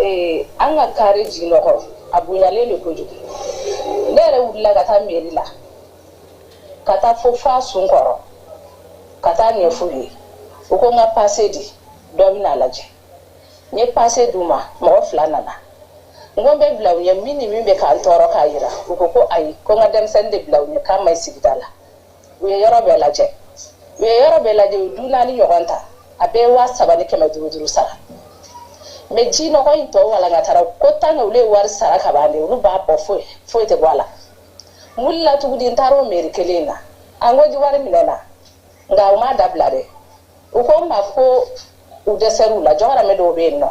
Ee, an ka kare jinɔgɔ a bonyalen de kojugu. Ne yɛrɛ wulila ka taa mairie la, ka taa fo fa sun kɔrɔ, ka taa ɲɛf'u ye. U ko n ka passe di, dɔ bɛna lajɛ. N ye passe d'u ma, mɔgɔ fila nana. N ko n bɛ bila u ɲɛ, min ni min bɛ k'an tɔɔrɔ k'a yira. U ko ko ayi, ko n ka denmisɛnnin de bila u ɲɛ, k'a ma ɲi sigida la. U ye yɔrɔ bɛɛ lajɛ, u ye yɔrɔ bɛɛ lajɛ, u ye du naani ɲɔgɔn ta, a bɛɛ ye 3500 sara. Mais ji nɔgɔ in tɔ walankatara ko tant que olu ye wari sara ka ban de, olu b'a bɔ, foyi foyi tɛ bɔ a la. N wulila tuguni, n taara o mairie kelen in na. An ko wari minɛ na, nka u m'a dabila dɛ. U ko n ma ko u dɛsɛr'u la, jɔgɔrɔmɛ dɔw bɛ yen nɔ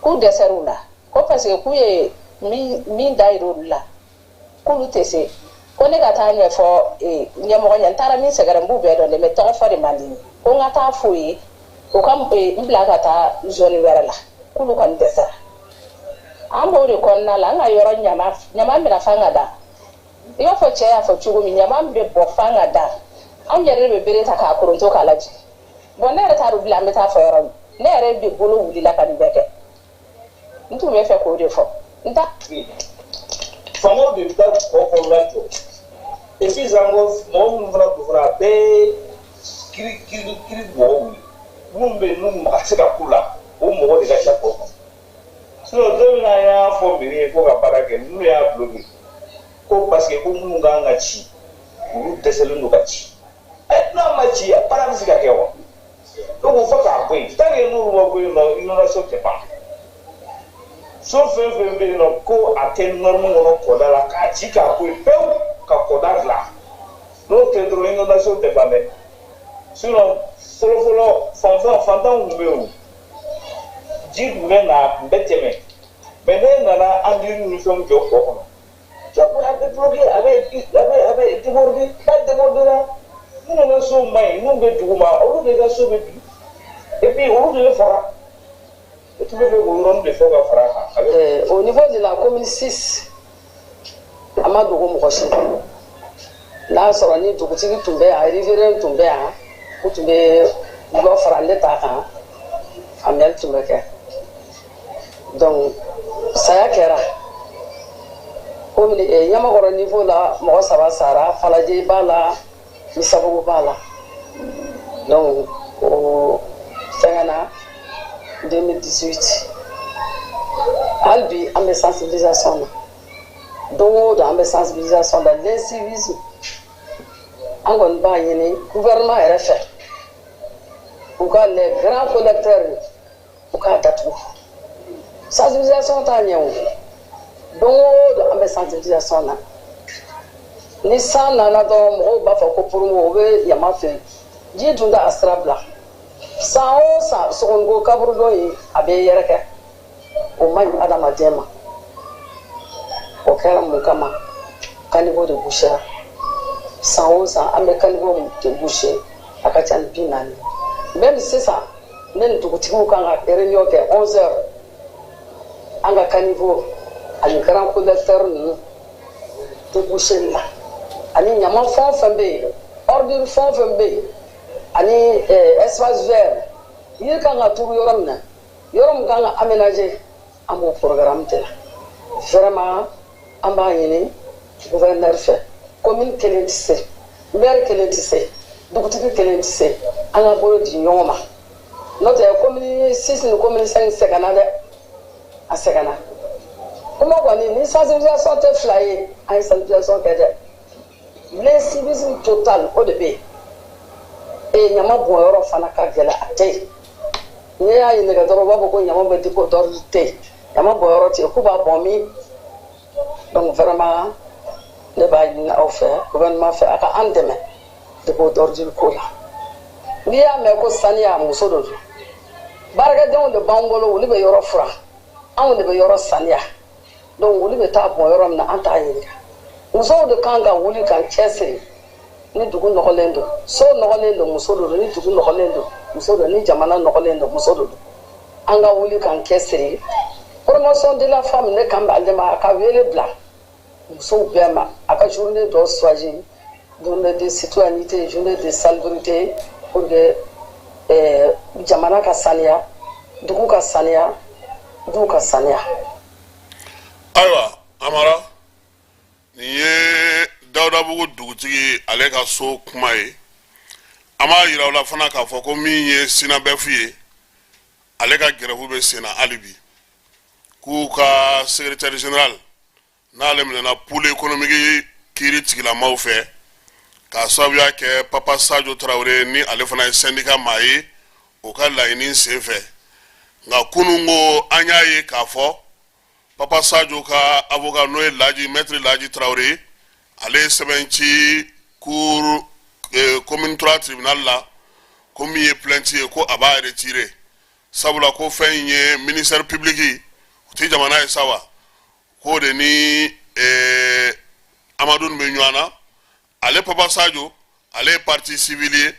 k'u dɛsɛr'u la, ko parce que k'u ye min da yir'olu la, k'olu tɛ se, ko ne ka taa ɲɛfɔ ɲɛmɔgɔ ɲɛ. N taara min sɛgɛrɛ, n b'u bɛɛ dɔn dɛ, mais tɔgɔ fɔ de man di n ye. Ko n ka taa f'u ye, u ka n bila ka taa zone wɛrɛ la, k'olu kɔni dɛsɛra. An b'o de kɔnɔna la. An ka yɔrɔ ɲama, ɲama bɛna fan ka da, i b'a fɔ cɛ y'a fɔ cogo min, ɲama bɛ bɔ fan ka da. Anw yɛrɛ de bɛ bere ta k'a koronto k'a lajigin. Bon, ne yɛrɛ t'a dɔn bilen an bɛ taa fɔ yɔrɔ min. Ne yɛrɛ de bolo wulila ka nin bɛɛ kɛ. N tun bɛ fɛ k'o de fɔ n ta. Faamaw de bɛ taa kɔ kɔnɔna jɔ. Et puis encore, mɔgɔ minnu fana don fana, a bɛɛ ye kiri kiri kiri mɔgɔw ye, minnu bɛ yen n'u maga tɛ se ka k'u la, o mɔgɔ de ka ca kɔ kɔnɔ. Sinon don min na an y'a fɔ mairie ye ko ka baara kɛ, ninnu y'a bloqué ko parce que ko minnu kan ka ci, olu dɛsɛlen don ka ci. Ɛ, n'a ma ci, baara bɛ se ka kɛ wa? Donc fo k'a bɔ yen. Tant que n'olu ma bɔ yen nɔ, inondation tɛ ban. So fɛn fɛn bɛ yen nɔ ko a tɛ norme kɔnɔ kɔda la, k'a ci k'a bɔ yen pewu, ka kɔda dilan, n'o tɛ dɔrɔn inondation tɛ ban dɛ. Sinon fɔlɔfɔlɔ, fantan fantanw tun bɛ yen o, ji tun bɛ na, a tun bɛ tɛmɛ. Mais ne nana anduit ni fɛnw jɔ kɔ kɔnɔ, jagoya a bɛ bloqué, a bɛ déborder. N'a déborder la, minnu ka so man ɲi, minnu bɛ dugu ma, olu de ka so bɛ bin, et puis olu de bɛ faga. E tun bɛ fɛ k'o yɔrɔnin de fɔ ka fara a kan. Au niveau de la commune 6, a ma dogo mɔgɔ si la. N'a sɔrɔ ni dugutigi tun bɛ yan, riverain tun bɛ yan, u tun bɛ dɔ fara ne ta kan, faamuyali tun bɛ kɛ. Donc saya kɛra komi Ɲamakɔrɔ niveau la, mɔgɔ saba sara, Falajɛ b'a la, Misabugu b'a la. Donc o fɛngɛna 2018. Hali bi an bɛ sensibilisation na, don o don an bɛ sensibilisation na. L'incivisme, an kɔni b'a ɲini gouvernement yɛrɛ fɛ, u ka les grands collecteurs, u k'a datugu. Sensibilisation t'a ɲɛ o. Don o don an bɛ sensibilisation na. Ni san nana dɔrɔn, mɔgɔw b'a fɔ ko promo, u bɛ ɲama fili, ji dun t'a sira bila. San o san, Sogoniko kaburudon in, a bɛ yɛrɛkɛ, o man ɲi adamaden ma. O kɛra mun kama? Caniveau de bouchera. San o san an bɛ caniveau de boucher, a ka ca ni 40. Même sisan, ne ni dugutigiw kan ka réunion kɛ 11 heures, an ka caniveau ani grand collecteur ninnu déboucher la, ani ɲama fɛn o fɛn bɛ yen, ordure fɛn o fɛn bɛ yen, ani espace vert, yiri kan ka turu yɔrɔ min na, yɔrɔ min kan ka aménager, an b'o programme de la. Vraiment, an b'a ɲini gouverneur fɛ, commune kelen tɛ se. Maire kelen tɛ se, dugutigi kelen tɛ se, an ka bolo di ɲɔgɔn ma. N'o tɛ, commune 6 ni commune 5 sɛgɛnna dɛ, a sɛgɛnna. Kuma kɔni ni sensibilisation tɛ fila ye, an ye sensibilisation kɛ dɛ. L'incivisme total, o de bɛ yen. Ee, ɲama bɔnyɔrɔ fana ka gɛlɛn, a tɛ yen. N'i y'a ɲininka dɔrɔn, u b'a fɔ ko ɲama bɛ dépôt d'ordure tɛ yen, ɲama bɔnyɔrɔ tɛ yen, k'u b'a bɔn min? Donc vraiment, ne b'a ɲini aw fɛ, gouvernement fɛ, a ka an dɛmɛ dépôt d'ordure ko la. N'i y'a mɛn ko saniya, muso de don. Baarakɛdenw de b'an bolo, olu bɛ yɔrɔ furan, anw de bɛ yɔrɔ saniya. Donc olu bɛ taa bɔn yɔrɔ min na, an t'a ɲininka. Musow de kan ka wuli k'an cɛsiri. Ni dugu nɔgɔlen don, so nɔgɔlen don, muso de don. Ni dugu nɔgɔlen don, muso don. Ni jamana nɔgɔlen don, muso de don. An ka wuli k'an cɛsiri. Promotion de la femme, ne kan bɛ ale ma. A ka wele bila musow bɛɛ ma, a ka journée dɔ choisi, journée de citoyenneté, journée de salubrité, pour que jamana ka saniya, dugu ka saniya, duw ka saniya. Ayiwa Amara, nin ye Dawudabugu dugutigi ale ka so kuma ye. An b'a yira aw la fana k'a fɔ ko min ye SYNABEF ye, ale ka grève bɛ sen na hali bi, k'u ka secrétaire général n'ale minɛna pôle économique kiiri tigilamaw fɛ, k'a sababuya kɛ Papa Sadio Tarawele ni ale fana ye syndicat maa ye, o ka laɲini sen fɛ. Nka kunun ko an y'a ye k'a fɔ Papa Sadio ka avocat, n'o ye Laji, maître Laji Tarawele, ale ye sɛbɛn ci cour commune 3 tribunal la ko min ye plainte ye, ko a b'a retirer, sabula ko fɛn in ye ministère public, o tɛ jamana ye sa wa, k'o de ni Amadu bɛ ɲɔgɔn na. Ale Papa Sadio, ale ye partie civile ye,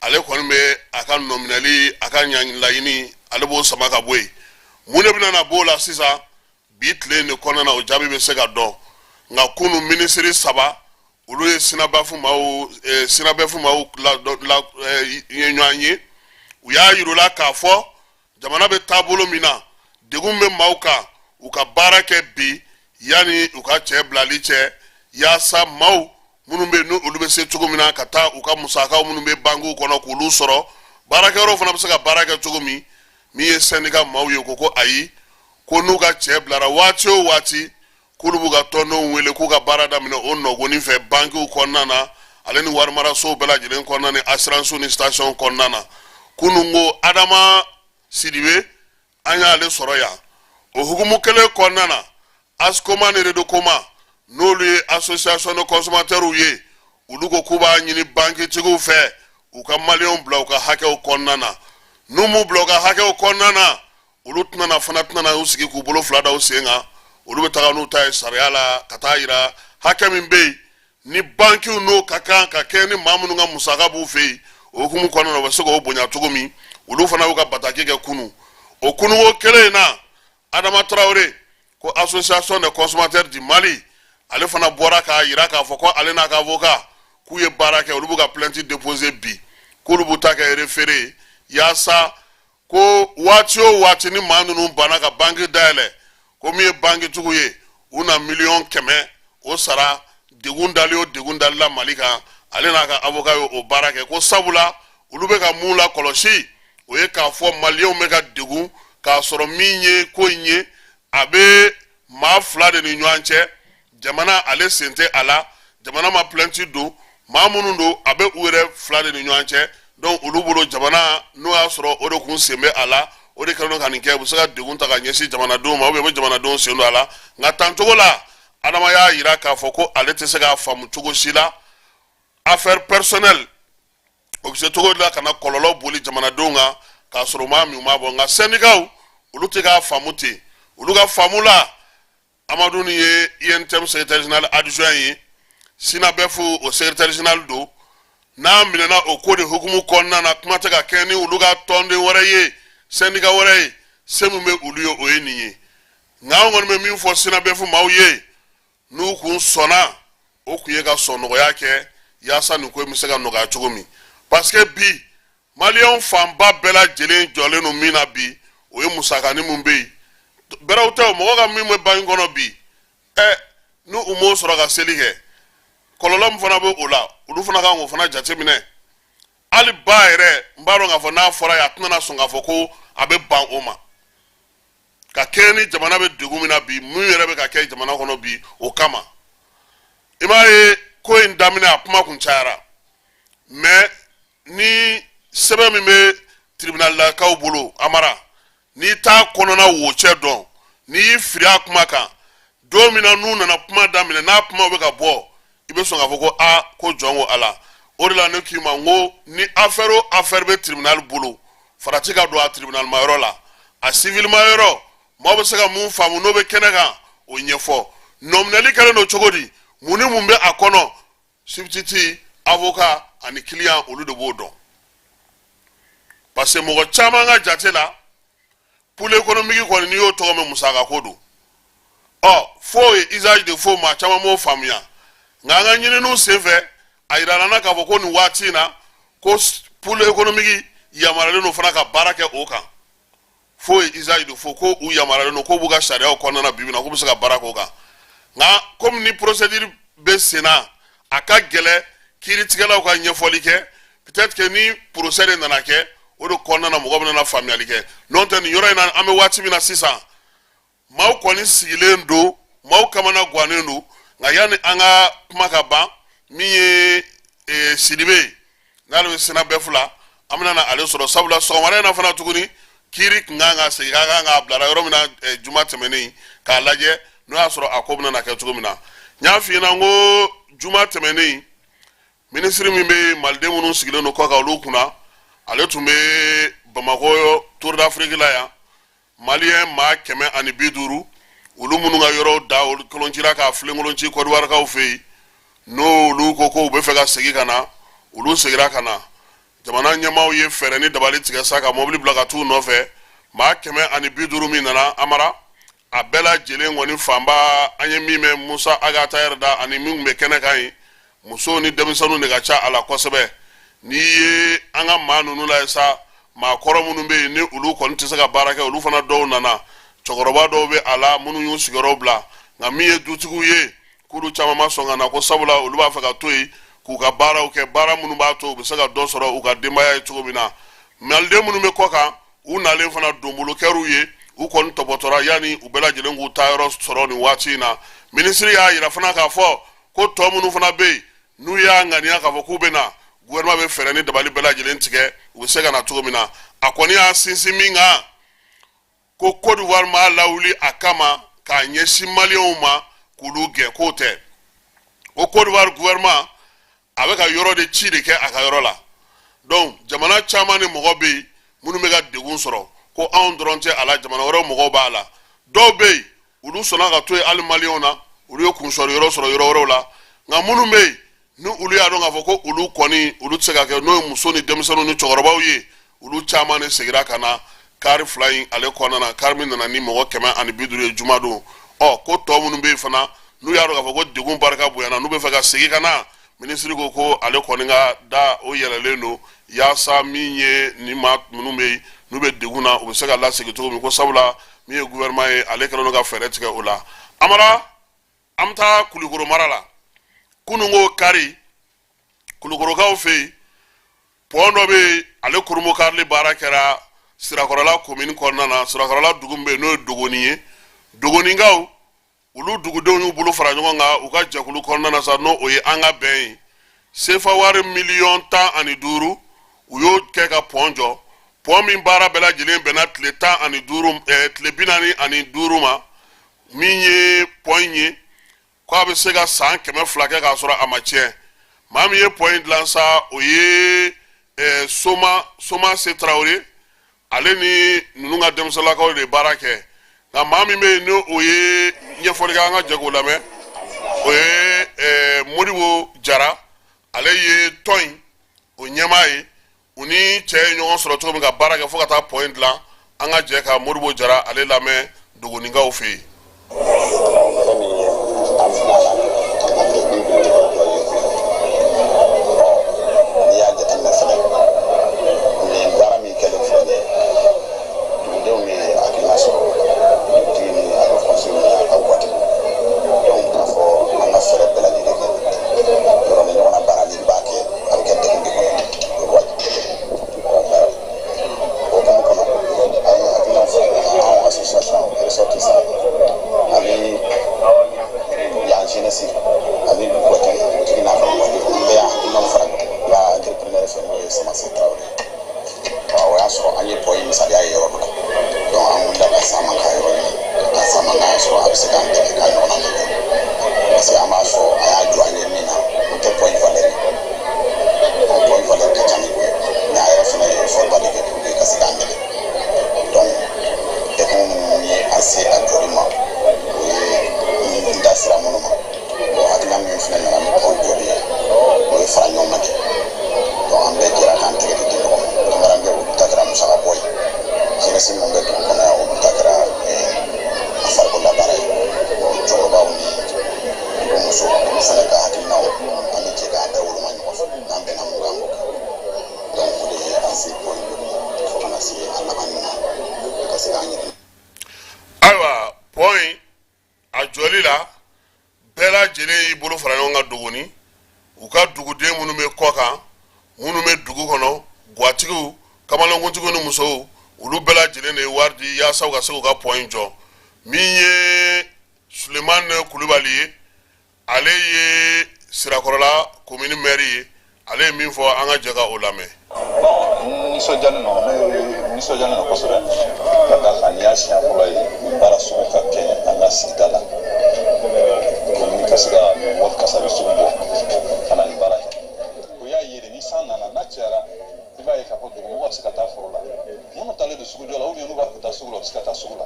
ale kɔni bɛ a ka nɔminɛli, a ka laɲini, ale b'o sama ka bɔ yen. Mun de bɛna na b'o la sisan bi tile in de kɔnɔna na, o jaabi bɛ se ka dɔn. Nka kunun, minisiri saba, olu ye SYNABEF maaw, SYNABEF maaw la la ye ɲɔgɔn ye. U y'a yir'u la k'a fɔ jamana bɛ taabolo min na, degun bɛ maaw kan, u ka baara kɛ bi yanni u ka cɛ bilali cɛ, yaasa maaw minnu bɛ yen n'olu bɛ se cogo min na ka taa u ka musakaw minnu bɛ bankiw kɔnɔ k'olu sɔrɔ, baarakɛyɔrɔw fana bɛ se ka baara kɛ cogo min. Min ye syndicat maaw ye, ko ayi, ko n'u ka cɛ bilara waati o waati, k'olu b'u ka tɔndenw wele k'u ka baara daminɛ o nɔgɔnin fɛ bankiw kɔnɔna na, ale ni warimarasow bɛɛ lajɛlen kɔnɔna ni assurance ni station kɔnɔna na. Kunun ko Adama Sidibe, an y'ale sɔrɔ yan. O hukumu kelen kɔnɔna na, ASCOMA ni REDECOMA, n'olu ye association de consommateurs ye, olu ko k'u b'a ɲini bankitigiw fɛ u ka maliyɛnw bila u ka hakɛw kɔnɔna na. N'u m'u bila u ka hakɛw kɔnɔna na, olu tɛna fana tɛna u sigi k'u bolo fila da u sen kan. Olu bɛ taga n'u ta ye sariya la ka taa yira hakɛ min bɛ yen ni bankiw n'o ka kan ka kɛ ni maa minnu ka musaka b'u fɛ yen. O hukumu kɔnɔna na, u bɛ se k'o bonya cogo min. Olu fana y'u ka bataki kɛ kunu. O kunuko kelen in na, Adama Tarawele ko association des consommateurs du Mali, ale fana bɔra k'a yira k'a fɔ ko ale n'a ka avocat k'u ye baara kɛ, olu b'u ka plainte déposer bi, k'olu b'u ta kɛ référé, yaasa ko waati o waati ni maa ninnu banna ka banki dayɛlɛ, ko min ye bankitigiw ye, u na 100 000 000 o sara degun dali o degun dali la Mali kan. Ale n'a ka avocat ye o baara kɛ, ko sabula olu bɛ ka mun la kɔlɔsi, o ye k'a fɔ maliyɛnw bɛ ka degun k'a sɔrɔ min ye ko in ye, a bɛ maa fila de ni ɲɔgɔn cɛ, jamana ale sen tɛ a la, jamana ma plainte don, maa minnu don, a bɛ u yɛrɛ fila de ni ɲɔgɔn cɛ. Donc olu bolo, jamana n'o y'a sɔrɔ o de kun sen bɛ a la, o de kɛlen don ka nin kɛ, u bɛ se ka degun ta ka ɲɛsin jamanadenw ma, ou bien u bɛ jamanadenw sen don a la. Nka tancogo la, Adama y'a yira k'a fɔ ko ale tɛ se k'a faamu cogo si la, affaire personnelle, o bɛ se cogo di la ka na kɔlɔlɔ boli jamanadenw kan k'a sɔrɔ u m'a min, u m'a bɔ? Nka syndicats, olu tɛ k'a faamu ten. Olu ka faamu la, Amadu ni ye UNTM secrétaire général adjoint ye, SYNABEF o secrétaire général don, n'a minɛna o ko de hukumu kɔnɔna na, kuma tɛ ka kɛ ni olu ka tɔnden wɛrɛ ye, syndicat wɛrɛ ye, se min bɛ olu ye, o ye nin ye. Nka an kɔni bɛ min fɔ SYNABEF maaw ye, n'u kun sɔnna, o kun ye ka sɔn nɔgɔya kɛ yaasa nin ko in bɛ se ka nɔgɔya cogo min, parce que bi maliyɛnw fanba bɛɛ lajɛlen jɔlen don min na bi, o ye musakanin mun bɛ yen, bɛrɛw tɛ o, mɔgɔ ka min bɛ banki kɔnɔ bi, ɛ, n'u u m'o sɔrɔ ka seli kɛ. Kɔlɔlɔ min fana bɛ o la, olu fana kan k'o fana jateminɛ. Hali ba yɛrɛ, n b'a dɔn k'a fɔ n'a fɔra ye, a tɛna sɔn k'a fɔ ko a bɛ ban o ma. Ka kɛɲɛ ni jamana bɛ degun min na bi, mun yɛrɛ bɛ ka kɛ jamana kɔnɔ bi, o kama i m'a ye ko in daminɛ, a kuma kun cayara. Mais ni sɛbɛn min bɛ tribunalilakaw bolo, Amara, n'i t'a kɔnɔna wocɛ dɔn, n'i y'i firi a kuma kan, don min na n'u nana kuma daminɛ, n'a kumaw bɛ ka bɔ, i bɛ sɔn k'a fɔ ko aa, ko jɔn ko Ala. O de la ne k'i ma n ko ni affaire o affaire bɛ tribunal bolo, farati ka don a tribunal ma yɔrɔ la, a civil ma yɔrɔ, maaw bɛ se ka mun faamu n'o bɛ kɛnɛ kan, o ɲɛfɔ. Nɔminɛli kɛlen don cogo di, mun ni mun bɛ a kɔnɔ, substitut avocat ani client, olu de b'o dɔn. Parce que mɔgɔ caman ka jate la, pool économique kɔni, n'i y'o tɔgɔ mɛn, musaka ko don. Ɔ faux et usage de faux, maa caman m'o faamuya. Nka an ka ɲininiw senfɛ, a yirala n na k'a fɔ ko nin waati in na, ko pool économique yamaruyalen don fana ka baara kɛ o kan. Faux et usage de faux, ko u yamaruyalen don, k'u b'u ka sariyaw kɔnɔna na bi bi in na, k'u bɛ se ka baara k'o kan. Nka komi ni procédure bɛ sen na, a ka gɛlɛ kiiritigɛlaw ka ɲɛfɔli kɛ. Peut-être que ni procès de nana kɛ, o de kɔnɔna na mɔgɔ bɛna faamuyali kɛ. N'o tɛ, nin yɔrɔ in na, an bɛ waati min na sisan, maaw kɔni sigilen don, maaw kamana gannen don. Nka yanni an ka kuma ka ban, min ye Sidibe, n'ale bɛ SYNABEF la, an bɛna na ale sɔrɔ, sabula sɔgɔmada in na fana tuguni, kiiri tun kan ka segin, ka kan k'a bilara yɔrɔ min na juma tɛmɛnen, k'a lajɛ n'o y'a sɔrɔ a ko bɛna na kɛ cogo min na. N y'a f'i ɲɛna n ko juma tɛmɛnen, minisiri min bɛ maliden minnu sigilen don kɔ kan olu kunna, ale tun bɛ Bamakɔ Tour d'Afrique la yan. Maliyɛn maa 150, olu minnu ka yɔrɔw da olu koloncira k'a filenkolonci Kɔdiwarikaw fɛ yen, n'olu ko ko u bɛ fɛ ka segin ka na, olu seginna ka na. Jamana ɲɛmaaw ye fɛɛrɛ ni dabali tigɛ sa ka mɔbili bila ka t'u nɔfɛ. Maa 150 min nana, Amara, a bɛɛ lajɛlen kɔni fanba, an ye min mɛn Musa Agata yɛrɛ da ani min tun bɛ kɛnɛ kan yen, musow ni denmisɛnninw de ka ca a la kosɛbɛ. N'i ye an ka maa ninnu lajɛ sa, maakɔrɔ minnu bɛ yen ni olu kɔni tɛ se ka baara kɛ, olu fana dɔw nana. Cɛkɔrɔba dɔw bɛ a la minnu y'u sigiyɔrɔ bila. Nka min ye dutigiw ye, k'olu caman ma sɔn ka na, ko sabula olu b'a fɛ ka to yen k'u ka baaraw kɛ, baara minnu b'a to u bɛ se ka dɔ sɔrɔ u ka denbaya ye cogo min na. Maliden minnu bɛ kɔ kan, u nalen fana, donbolo kɛr'u ye, u kɔni tɔbɔtɔra yanni u bɛɛ lajɛlen k'u taayɔrɔ sɔrɔ nin waati in na. Minisiri y'a yira fana k'a fɔ ko tɔ minnu fana bɛ yen, n'u y'a ŋaniya k'a fɔ k'u bɛ na, gouvernement bɛ fɛɛrɛ ni dabali bɛɛ lajɛlen tigɛ u bɛ se ka na cogo min na. A kɔni y'a sinsin min kan, ko Côte d'Ivoire m'a lawuli a kama k'a ɲɛsin maliyɛnw ma k'olu gɛn, k'o tɛ. O Côte d'Ivoire gouvernement, a bɛ ka yɔrɔ de ci de kɛ a ka yɔrɔ la. Donc jamana caman ni mɔgɔ bɛ yen minnu bɛ ka degun sɔrɔ, ko anw dɔrɔn tɛ a la, jamana wɛrɛw mɔgɔw b'a la. Dɔw bɛ yen, olu sɔnna ka to yen, hali maliyɛnw na, olu ye kunsɔrɔ yɔrɔ sɔrɔ yɔrɔ wɛrɛw la. Nka minnu bɛ yen ni olu y'a dɔn k'a fɔ ko olu kɔni, olu tɛ se ka kɛ, n'o ye muso ni denmisɛnninw ni cɛkɔrɔbaw ye, olu caman de seginna ka na kari fila in ale kɔnɔna na, kari min nana ni mɔgɔ 150 ye jumadon. Ɔ ko tɔ minnu bɛ yen fana, n'u y'a dɔn k'a fɔ ko degun barika bonyana, n'u bɛ fɛ ka segin ka na, minisiri ko ko ale kɔni ka da o yɛlɛlen don, yaasa min ye ni maa minnu bɛ yen n'u bɛ degun na, u bɛ se ka lasegin cogo min, ko sabula min ye gouvernement ye, ale kɛlen don ka fɛɛrɛ tigɛ o la. Amara, an bɛ taa Kulukoro mara la. Kununko kari, Kulukorokaw fɛ yen, pɔn dɔ bɛ yen, ale kurunbonkarili baara kɛra Sirakɔrɔla komini kɔnɔna na. Sirakɔrɔla dugu min bɛ yen, n'o ye Dogoni ye, Dogoninkaw, olu dugudenw y'u bolo fara ɲɔgɔn kan u ka jɛkulu kɔnɔna na sa, n'o o ye An Ka Bɛn ye. Sefa wari miliyɔn 15, u y'o kɛ ka pɔn jɔ, pɔn min baara bɛɛ lajɛlen bɛnna tile 15, tile 45 ma. Min ye pɔn in ye, ko a bɛ se ka san 200 kɛ k'a sɔrɔ a ma tiɲɛ. Maa min ye pɔn in dilan sa, o ye Soma Se Tarawele. Ale ni ninnu ka denmisɛnlakaw de baara kɛ. Nka maa min bɛ yen, ni o ye ɲɛfɔli kɛ, an ka jɛ k'o lamɛn, o ye Modibo Jara. Ale ye tɔn in o ɲɛmaa ye. U ni cɛ ye ɲɔgɔn sɔrɔ cogo min ka baara kɛ fo ka taa pɔn in dilan, an ka jɛ ka Modibo Jara ale lamɛn Dogoninkaw fɛ yen. Fɛn min ye an bila la a degun belebele dɔ ye, n'i y'a jateminɛ fɛnɛ, nin baara min kɛlen filɛ nin ye, dugudenw ye hakilina sɔrɔ, dugutigi ni a ka conseil ni a ka waati, donc k'a fɔ an ka fɛɛrɛ bɛɛ lajɛlen kɛ. Pɔn in a jɔli la, bɛɛ lajɛlen y'i bolo fara ɲɔgɔn kan Dogoni, u ka duguden minnu bɛ kɔ kan, minnu bɛ dugu kɔnɔ, gwatigiw, kamalenkuntigiw ni musow, olu bɛɛ lajɛlen de ye wari di yaasa u ka se k'u ka pɔn in jɔ. Min ye Sulemani Kulubali ye, ale ye Sirakɔrɔla komini mɛri ye, ale ye min fɔ, an ka jɛ ka o lamɛn. Bon, nisɔndiyalen don, ne nisɔndiyalen don kosɛbɛ, ka d'a kan nin y'a siɲɛ fɔlɔ ye nin baara sugu ka kɛ an ka sigida la, komini ka se ka nin wari kasabi sugu bɔ ka na nin baara kɛ. O y'a ye de, ni san nana n'a cayara, i b'a ye k'a fɔ dugumɔgɔw tɛ se ka taa foro la, minnu talen don sugujɔ la ou bien n'u b'a fɛ ka taa sugu la, u bɛ se ka taa sugu la.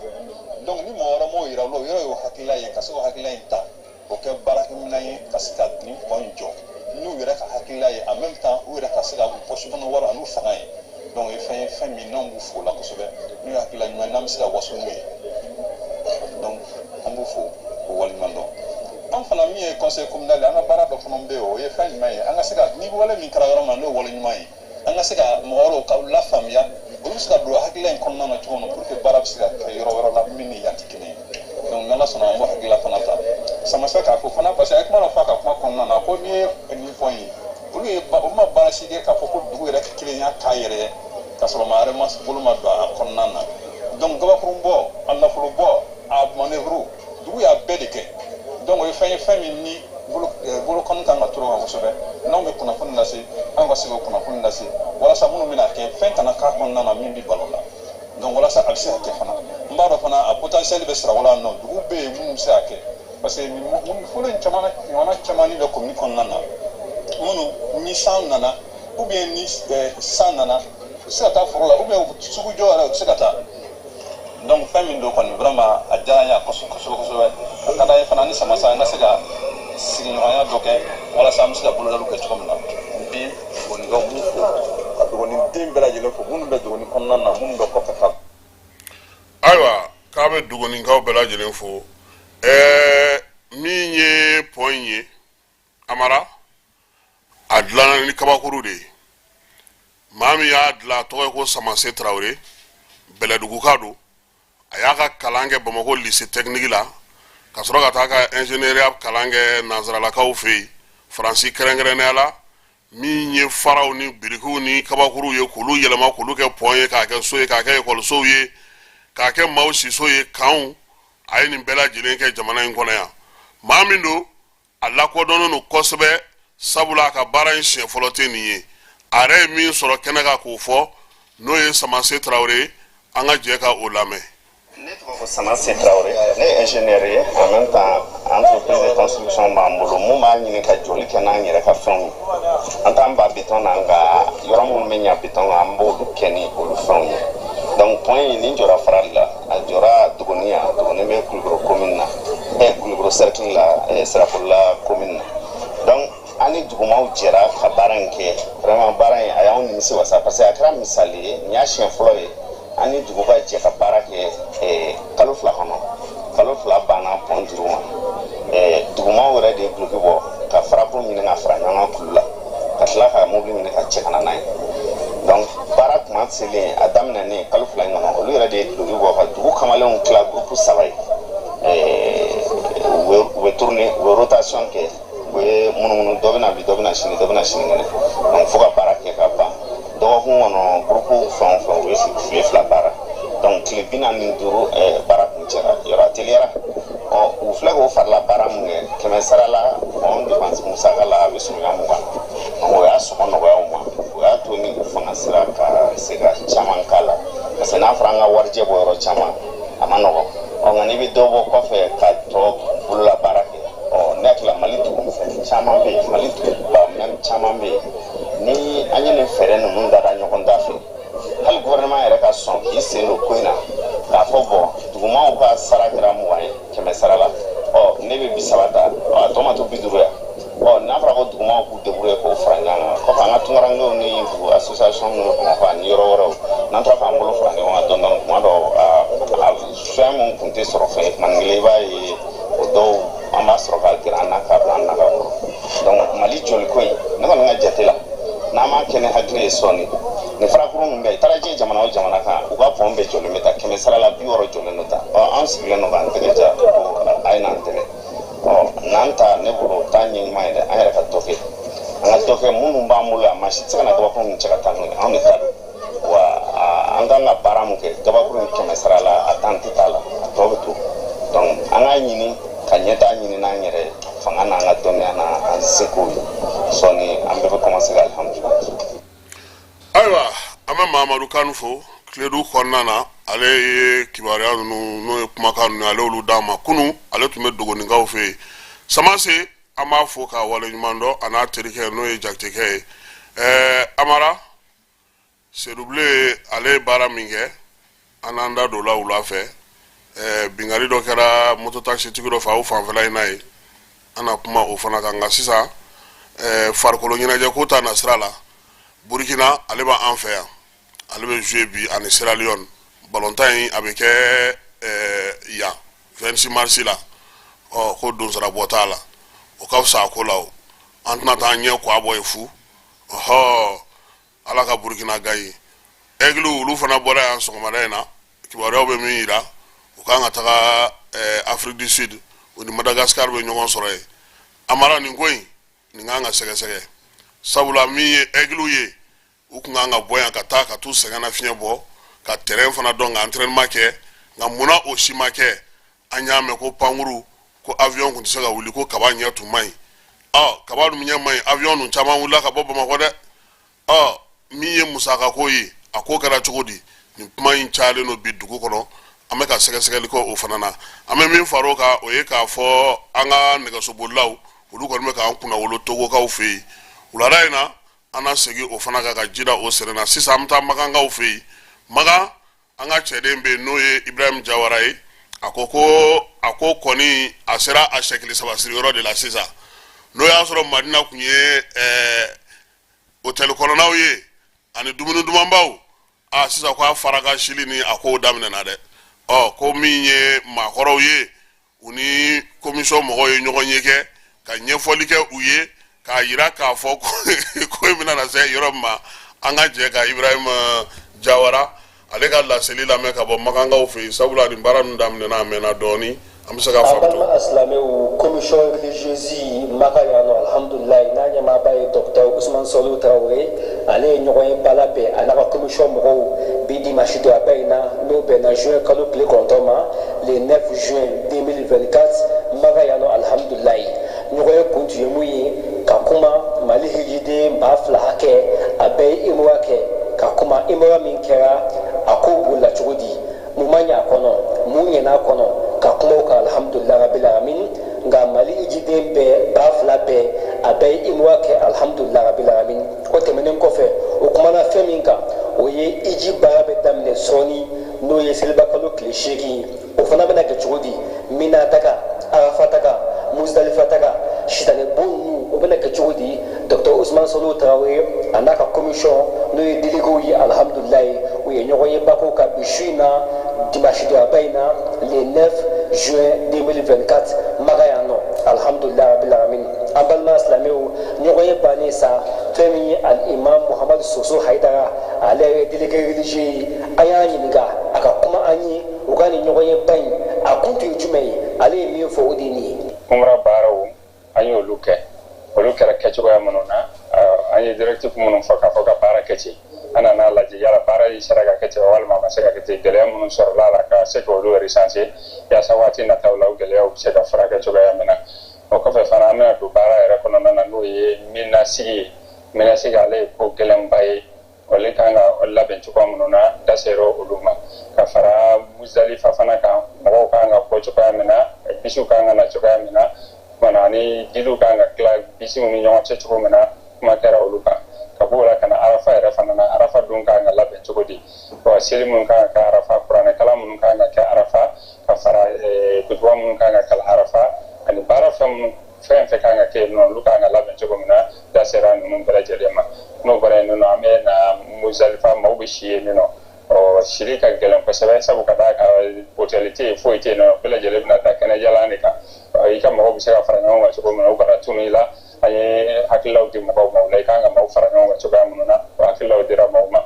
Donc ni mɔgɔ wɛrɛ m'o yira u la, o yɛrɛ y'o hakilila ye ka se k'o hakilila in ta o kɛ baarakɛminɛn ye ka se ka nin pɔn in jɔ n'u yɛrɛ ka hakilila ye, en même temps u yɛrɛ ka se ka u poche kɔnɔ wari an'u fanga ye. Donc o ye fɛn ye, fɛn min n'anw b'u fo la kosɛbɛ, n'u ye hakilila ɲuman ye n'an bɛ se ka waso n'u ye. Donc an b'u fo k'u waleɲuman dɔn. An fana min ye conseil communal ye, an ka baara dɔ fana bɛ yen, o ye fɛn jumɛn ye? An ka se ka ni wale min kɛra yɔrɔ min na, n'o ye wale ɲuman ye, an ka se ka mɔgɔ wɛrɛw ka lafaamuya, olu bɛ se ka don hakilila in kɔnɔna na cogo min na pour que baara bɛ se ka kɛ yɔrɔ wɛrɛ la min ni yan tɛ kelen ye. Donc n'Ala sɔnna, an b'o hakilila fana ta. Samasa k'a fɔ fana, parce que a ye kuma dɔ fɔ a ka kuma kɔnɔna na ko n'i ye nin fɔ n ye, olu ye olu ma baara si kɛ k'a fɔ ko dugu yɛrɛ kelenya k'a yɛrɛ ye k'a sɔrɔ maa wɛrɛ ma bolo ma don a kɔnɔna na. Donc gabakurun bɔ, a nafolo bɔ, a manœuvre, dugu y'a bɛɛ de kɛ. Donc o ye fɛn ye, fɛn min ni bolo bolo kɔni kan ka turu kan kosɛbɛ. N'anw bɛ kunnafoni lase, anw ka se k'o kunnafoni lase walasa minnu bɛna kɛ, fɛn kana k'a kɔnɔna na min bɛ balo la. Donc walasa a bɛ se ka kɛ fana, n b'a dɔn fana a potentiel bɛ Sirakɔrɔ yan nɔ, dugu bɛ yen minnu bɛ se ka kɛ, parce que nin fɔlɔ in caman ɲɔgɔnna caman bɛ commune kɔnɔna na, minnu ni san nana ou bien ni san nana, u tɛ se ka taa foro la, ou bien sugujɔ yɛrɛ, u tɛ se ka taa. Donc fɛn min don kɔni, vraiment a diyara n ye kosɛbɛ kosɛbɛ. A ka d'an ye fana ni Samasa an ka se ka sigiɲɔgɔnya dɔ kɛ walasa an bɛ se ka bolodaliw kɛ cogo min na. N bi Dogonikaw b'u fo, ka Dogoni den bɛɛ lajɛlen fo, minnu bɛ Dogoni kɔnɔna na, minnu bɛ kɔfɛ ka. Ayiwa, k'a bɛ Dogonikaw bɛɛ lajɛlen fo. Min ye pɔn in ye, Amara, a dilanna ni kabakuru de ye. Maa min y'a dilan, a tɔgɔ ye ko Samase Tarawele, Bɛlɛduguka don. A y'a ka kalan kɛ Bamakɔ lycée technique la, ka sɔrɔ ka taa ka ingénieuriya kalan kɛ nansaralakaw fɛ yen, Faransi kɛrɛnkɛrɛnnenya la. Min ye faraw ni birikiw ni kabakuruw ye k'olu yɛlɛma k'olu kɛ pɔn ye, k'a kɛ so ye, k'a kɛ ekɔlisow ye, k'a kɛ maaw siso ye, kanw, a ye nin bɛɛ lajɛlen kɛ jamana in kɔnɔ yan. Maa min don, a lakodɔnnen don kosɛbɛ, sabula a ka baara in siɲɛ fɔlɔ tɛ nin ye. A yɛrɛ ye min sɔrɔ kɛnɛ kan k'o fɔ, n'o ye Samase Tarawele ye, an ka jɛ ka o lamɛn. Ne tɔgɔ ko Samase Tarawele, ne ye ingénieur ye, en même temps entreprise de construction b'an bolo mun b'a ɲini ka jɔli kɛ n'an yɛrɛ ka fɛnw ye. An t'an ba béton na, nka yɔrɔ minnu bɛ ɲa béton kan, an b'olu kɛ ni olu fɛnw ye. Donc pont in nin jɔra farali la, a jɔra Dogoni yan. Dogoni bɛ Kulukoro commune na, Kulukoro cercle la, Sirakolola commune na. Donc an ni dugumaw jɛra ka baara in kɛ. Vraiment, baara in a y'anw nimisi wasa, parce que a kɛra misali ye. Nin y'a siɲɛ fɔlɔ ye an ni dugu ka jɛ ka baara kɛ kalo 2 kɔnɔ. Kalo 2 banna pɔn duuru ma. Dugumaw yɛrɛ de ye duloki bɔ ka farako ɲini ka fara ɲɔgɔn kan kulu la, ka tila ka mobili minɛ ka cɛ ka na n'a ye. Donc baara kuma selen, a daminɛnen kalo 2 in kɔnɔ, olu yɛrɛ de ye duloki bɔ ka dugu kamalenw tila groupe saba ye. U bɛ tourner, u bɛ rotation kɛ, u bɛ munumunu, dɔ bɛ na bi, dɔ bɛ na sini, dɔ bɛ na sinikɛnɛ. Donc fo ka baara kɛ ka ban dɔgɔkun kɔnɔ, groupe fɛn o fɛn, u ye tile 2 baara. Donc tile 45, baara kun cɛra yɔrɔ, a teliyara. Ɔ u filɛ k'o farila baara mun kɛ, 100 sara la, pɔn dépense musaka la, a bɛ surunya 20. Donc o y'a sɔngɔ nɔgɔya u ma, o y'a to ni u fanga sera ka se ka caman k'a la, parce que n'a fɔra an ka warijɛ bɔ yɔrɔ caman, a ma nɔgɔn. Ɔ nka n'i bɛ dɔ bɔ kɔfɛ ka tɔ bolola baara kɛ, ɔ ne hakili la Mali dugu misɛnnin caman bɛ yen, Mali duguba même caman bɛ yen, ni an ye nin fɛɛrɛ ninnu dada ɲɔgɔn da fɛ, hali gouvernement yɛrɛ ka sɔn k'i sen don ko in na k'a fɔ bɔn, dugumaw ka sara kɛra 20 ye 100 sara la, ɔ ne bɛ 30 ta, ɔ a tɔ ma to 50 yan. Ɔ n'a fɔra ko dugumaw k'u débrouiller k'o fara ɲɔgɔn kan, kɔfɛ an ka tunkarankew ni dugu association minnu bɛ Bamakɔ ani yɔrɔ wɛrɛw, n'an tora k'an bolo fara ɲɔgɔn kan dɔɔni dɔɔni, tuma dɔw a fɛn mun tun tɛ sɔrɔ fɛn ye, tuma kelen i b'a ye o dɔw an b'a sɔrɔ ka gɛrɛ an na k'a bila an naga kɔrɔ. Donc Mali jɔliko in, ne kɔni ka jate la, n'an m'a kɛ ni hakili ye sɔɔni, nin farakuru ninnu bɛɛ, i taara diɲɛ jamana o jamana kan, u ka pɔn bɛɛ jɔlen bɛ ta 100 sara la, 60 jɔlen don ta. Ɔ, an sigilen don k'an tɛgɛ ja ko a ye n'an dɛmɛ. Ɔ, n'an ta, ne bolo, o t'an ɲɛ ɲuman ye dɛ. An yɛrɛ ka dɔ kɛ, an ka dɔ kɛ minnu b'an bolo yan. Maa si tɛ se ka na gabakuru ninnu cɛ ka taa n'u ye, anw de ta don. Wa an kan ka baara mun kɛ, gabakuru in 100 sara la, a tan tɛ t'a la, a tɔ bɛ to. Donc an k'a ɲini ka ɲɛtaa ɲini n'an yɛrɛ ye, fanga n'an ka dɔnniya n'an seko ye. Sɔɔni an bɛɛ bɛ commencer ka alihamudulilayi. Ayiwa, an bɛ Mahamadu Kanu fo Tiledu kɔnɔna na. Ale ye kibaruya ninnu, n'o ye kumakan ninnu, ale y'olu d'an ma kunun. Ale tun bɛ Dogoninkaw fɛ yen. Samase, an b'a fo k'a waleɲuman dɔn, a n'a terikɛ, n'o ye Jakitekɛ ye. Amara Sedubilen, ale ye baara min kɛ, an n'an da don la wula fɛ. Binkanni dɔ kɛra mototakisitigi dɔ fɛ aw fanfɛla in na ye, an na kuma o fana kan. Nka sisan, farikolo ɲɛnajɛ ko ta nasira la, Burukina, ale b'an fɛ yan, ale bɛ jouer bi ani Sierra Leone. Balontan in, a bɛ kɛ yan 26 mars la. Ɔ, ko donsarabɔ t'a la, o ka fisa a ko la. O an tɛna taa ɲɛ kɔ a bɔ ye fu. Ɔhɔ, Ala ka Burukina gagner. Aigle, olu fana bɔra yan sɔgɔmada in na. Kibaruyaw bɛ min yira, u kan ka taga Afrique du Sud, u ni Madagascar bɛ ɲɔgɔn sɔrɔ yen. Amara, nin ko in, nin kan ka sɛgɛsɛgɛ, sabula min ye Aigle ye, u kun kan ka bɔ yan ka taa ka t'u sɛgɛn na fiɲɛ bɔ, ka terrain fana dɔn, ka entraînement kɛ. Nka munna o si ma kɛ? An y'a mɛn ko pankuru, ko avion kun tɛ se ka wuli, ko kaba ɲɛ tun man ɲi. Ɔ, kaba dun ɲɛ man ɲi, avion dun caman wulila ka bɔ Bamakɔ dɛ. Ɔ, min ye musakako ye, a ko kɛra cogo di? Nin kuma in cayalen don bi dugu kɔnɔ, an bɛ ka sɛgɛsɛgɛli kɛ o fana na. An bɛ min far'o kan, o ye k'a fɔ an ka nɛgɛsobolilaw, olu kɔni bɛ k'an kunnawolo Togokaw fɛ yen wulada in na. An na segin o fana kan ka ji da o sɛnɛ na. Sisan an bɛ taa Makankaw fɛ yen. Makan, an ka cɛden bɛ yen, n'o ye Ibrahim Jawara ye. A ko ko a ko kɔni, a sera a sɛkili saba siriyɔrɔ de la sisan. N'o y'a sɔrɔ Madina tun ye hôtel kɔnɔnaw ye ani dumuni dumanbaw, a sisan ko a faraka sili ni a kow daminɛna dɛ. Ɔ, ko min ye maakɔrɔw ye, u ni commission mɔgɔw ye ɲɔgɔn ye kɛ ka ɲɛfɔli kɛ u ye, k'a yira k'a fɔ ko in bɛna na se yɔrɔ min ma. An ka jɛ ka Ibrahim Jawara, ale ka laseli lamɛn ka bɔ Makankaw fɛ yen, sabula nin baara ninnu daminɛna, a mɛnna dɔɔni, an bɛ se ka faamu. Balima silamɛw, commission religieuse Maka yan nɔ, alhamdulilayi, n'a ɲɛmaaba ye docteur Usman Sɔliw Tarawele, ale ye ɲɔgɔn ye ba labɛn a n'a ka commission mɔgɔw bi dimanche don a ba in na, n'o bɛnna juin kalo tile 9 ma, le 9 juin 2024, Maka yan nɔ. Alhamdulilayi, ɲɔgɔn ye kun tun ye mun ye? Ka kuma Mali hijiden 2000 hakɛ, a bɛɛ ye umura kɛ, ka kuma umura min kɛra, a ko bolila cogo di, mun ma ɲɛ a kɔnɔ, mun ɲɛna a kɔnɔ, ka kuma o kan. Alhamdulilayi rabil alamin, nka Mali hijiden bɛɛ 2000 bɛɛ, a bɛɛ ye umura kɛ, alhamdulilayi rabil alamin. O tɛmɛnen kɔfɛ, o kumana fɛn min kan, o ye hiji baara bɛ daminɛ sɔɔni, n'o ye selibakalo tile 8, o fana bɛna kɛ cogo di? Mina taga, Arafa taga, Muzdalifa taga, sitanɛ bon ninnu, o bɛna kɛ cogo di? Docteur Usman Sɔliw Tarawele a n'a ka commission, n'o ye déléguéw ye, alhamdulilayi, u ye ɲɔgɔn ye bako kan bi su in na, dimanche donba in na, le 9 juin 2024, Maka yan nɔ. Alhamdulilayi rabil alamin. An balima silamɛw, ɲɔgɔn ye bannen sa, fɛn min ye al imam Muhamadu Soso Hayidara, ale ye délégué religieux ye, an y'a ɲininka a ka kuma an ye u ka nin ɲɔgɔn ye ba in, a kun tun ye jumɛn ye. Ale ye min fɔ, o de ye nin ye. Umra baaraw, an y'olu kɛ, olu kɛra kɛcogoya minnu na, an ye directive minnu fɔ k'a fɔ ka baara kɛ ten, an nana lajɛ yala baara in sera ka kɛ ten walima a ma se ka kɛ ten, gɛlɛya minnu sɔrɔla a la, ka se k'olu recenser yaasa waati nataw la, o gɛlɛyaw bɛ se ka furakɛ cogoya min na. O kɔfɛ fana, an bɛna don baara yɛrɛ kɔnɔna na, n'o ye Minasigi ye. Minasigi, ale ye ko gɛlɛnba ye, olu kan ka labɛn cogoya minnu na, da sera olu ma, ka fara Muzalifa fana kan, mɔgɔw kan ka bɔ cogoya min na, bisiw kan ka na cogoya min na kumana, ani diliw kan ka tila bisiw ni ɲɔgɔn cɛ cogo min na, kuma kɛra olu kan. Ka b'o la ka na Arafa yɛrɛ fana na, Arafa don kan ka labɛn cogo di, seli minnu kan ka kɛ Arafa, kuranɛkalan minnu kan ka kɛ Arafa, ka fara kutuba minnu kan ka kalan Arafa, ani baara fɛn minnu fɛn fɛn kan ka kɛ yen nɔ, olu kan ka labɛn cogo min na, da sera ninnu bɛɛ lajɛlen ma. N'o bɔra yen nɔ, an bɛ na Muzalifa, maaw bɛ si yen nɔ. Ɔ, sili ka gɛlɛn kosɛbɛ, sabu ka d'a kan hôtel tɛ yen, foyi tɛ yen nɔ, bɛɛ lajɛlen bɛna da kɛnɛjalan de kan. I ka mɔgɔw bɛ se ka fara ɲɔgɔn kan cogo min na, u kana tunu i la, an ye hakililaw di mɔgɔw ma o la, i kan ka maaw fara ɲɔgɔn kan cogoya minnu na, o hakililaw dira maaw ma.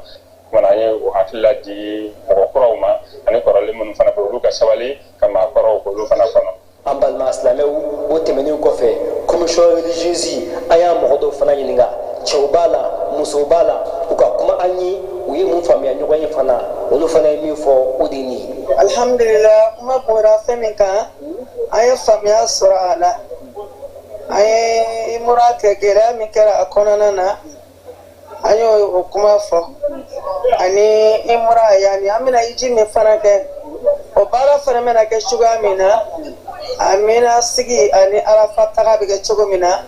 Kumana an ye o hakilila di mɔgɔ kuraw ma ani kɔrɔlen minnu fana bɛ olu ka sabali ka maakɔrɔw k'olu fana kɔnɔ. An balima silamɛw, o tɛmɛnen kɔfɛ, commission religieuse, an y'a mɔgɔ dɔw fana ɲininka, cɛw b'a la, musow b'a la, u ka kuma an ye, u ye mun faamuya ɲɔgɔn ye fana. Olu fana ye min fɔ, o de ye nin ye. Alhamdulila, kuma bɔra fɛn min kan, an ye faamuya sɔrɔ a la. An ye imura kɛ, gɛlɛya min kɛra a kɔnɔna na, an y'o o kuma fɔ, ani imura yanni an bɛna hiji min fana kɛ, o baara fana bɛna kɛ cogoya min na, a mina sigi ani arafa taga bɛ kɛ cogo min na,